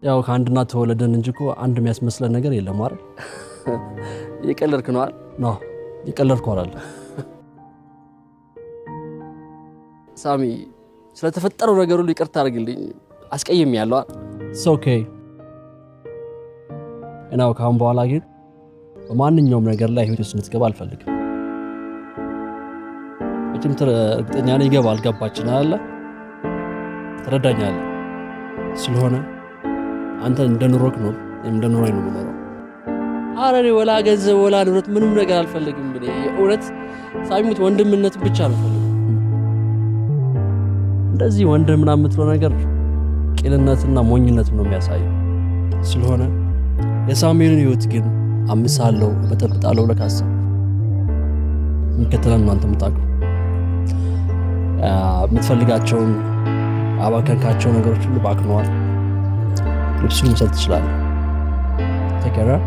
ያው ከአንድ እናት ተወለደን እንጂ እኮ አንድ የሚያስመስለን ነገር የለም አይደል? የቀለድክ ነው አይደል? No የቀለድኩ አይደለም። ሳሚ ስለተፈጠረው ነገር ሁሉ ይቅርታ አድርግልኝ። አስቀይሜያለሁ አይደል? It's okay። እና ከአሁን በኋላ ግን በማንኛውም ነገር ላይ ህይወቴ ውስጥ እንድትገባ አልፈልግም። መቼም እርግጠኛ ነኝ ይገባል፣ ገባችን አይደለ? ትረዳኛለህ። ስለሆነ አንተ እንደ ኑሮክ ነው፣ እኔም እንደ ኑሮዬ ነው የምኖረው። ኧረ እኔ ወላ ገንዘብ ወላ ንብረት ምንም ነገር አልፈልግም። እኔ የእውነት ሳሚሙት ወንድምነት ብቻ ነው የምፈልገው። እንደዚህ ወንድም ምናምን የምትለው ነገር ቂልነትና ሞኝነት ነው የሚያሳየው። ስለሆነ የሳሙኤልን ህይወት ግን አምሳለሁ፣ እበጠብጣለሁ ብለህ ካሰብክ የሚከተለን ነው አንተ የምታውቀው። የምትፈልጋቸውን አባከንካቸው ነገሮች ሁሉ ባክነዋል። ልብሱን መውሰድ ትችላለህ። Take care.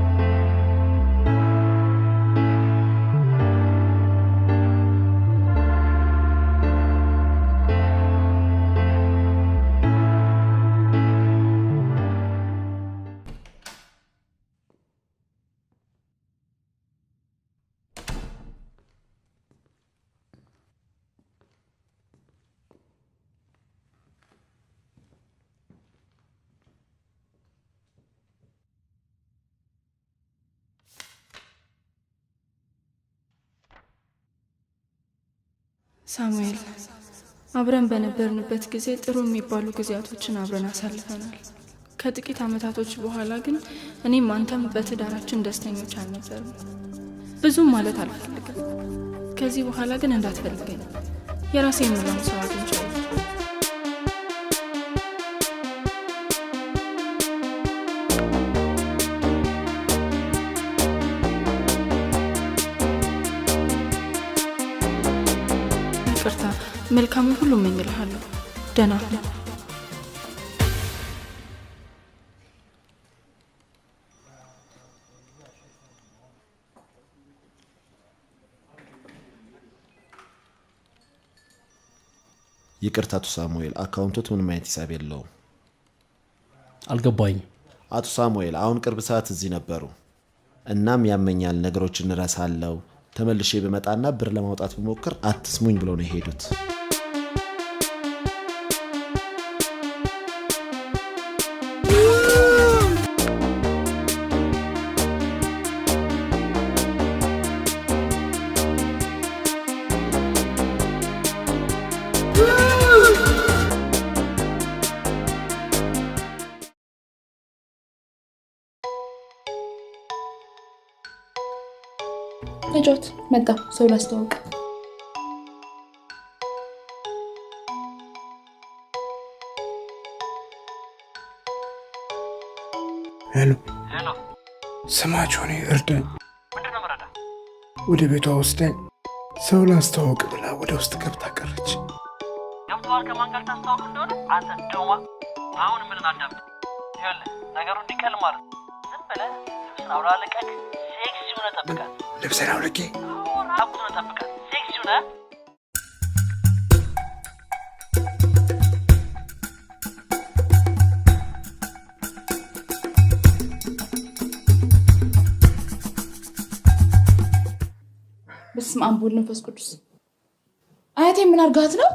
ሳሙኤል፣ አብረን በነበርንበት ጊዜ ጥሩ የሚባሉ ጊዜያቶችን አብረን አሳልፈናል። ከጥቂት ዓመታቶች በኋላ ግን እኔም አንተም በትዳራችን ደስተኞች አልነበርም። ብዙም ማለት አልፈልግም። ከዚህ በኋላ ግን እንዳትፈልገኝ፣ የራሴ የምለውን ሰው አግኝቻለሁ። ይቅርታ፣ መልካሙን ሁሉ እመኝልሃለሁ። ደህና ሁን። ይቅርታ አቶ ሳሙኤል፣ አካውንቶት ምንም አይነት ሂሳብ የለውም። አልገባኝም። አቶ ሳሙኤል አሁን ቅርብ ሰዓት እዚህ ነበሩ። እናም ያመኛል፣ ነገሮችን እረሳለሁ፣ ተመልሼ ብመጣና ብር ለማውጣት ብሞክር አትስሙኝ ብለው ነው የሄዱት። ተጫወት። መጣ ሰው ላስተዋውቅ። Hello፣ ስማ ጆኒ፣ እርዳኝ። ወደ ቤቷ ወስዳኝ ሰው ላስተዋውቅ ብላ ወደ ውስጥ ገብታ ቀረች። ገብተዋል። ከማን ጋር ታስተዋውቅ እንደሆነ አንተ ደማ። አሁን ምንን አዳምጥ። ይኸውልህ ነገሩ እንዲቀል ማለት ነው። ዝም ብለህ ልብስን አውላልቀህ ሴክሲ ሆነህ ጠብቃት። ልብስን አውልቄ? ራቁት ሆነህ ጠብቃት። ሴክሲ ሆነህ። በስመ አብ ወወልድ ወመንፈስ ቅዱስ። አያቴ ምን አድርጋት ነው?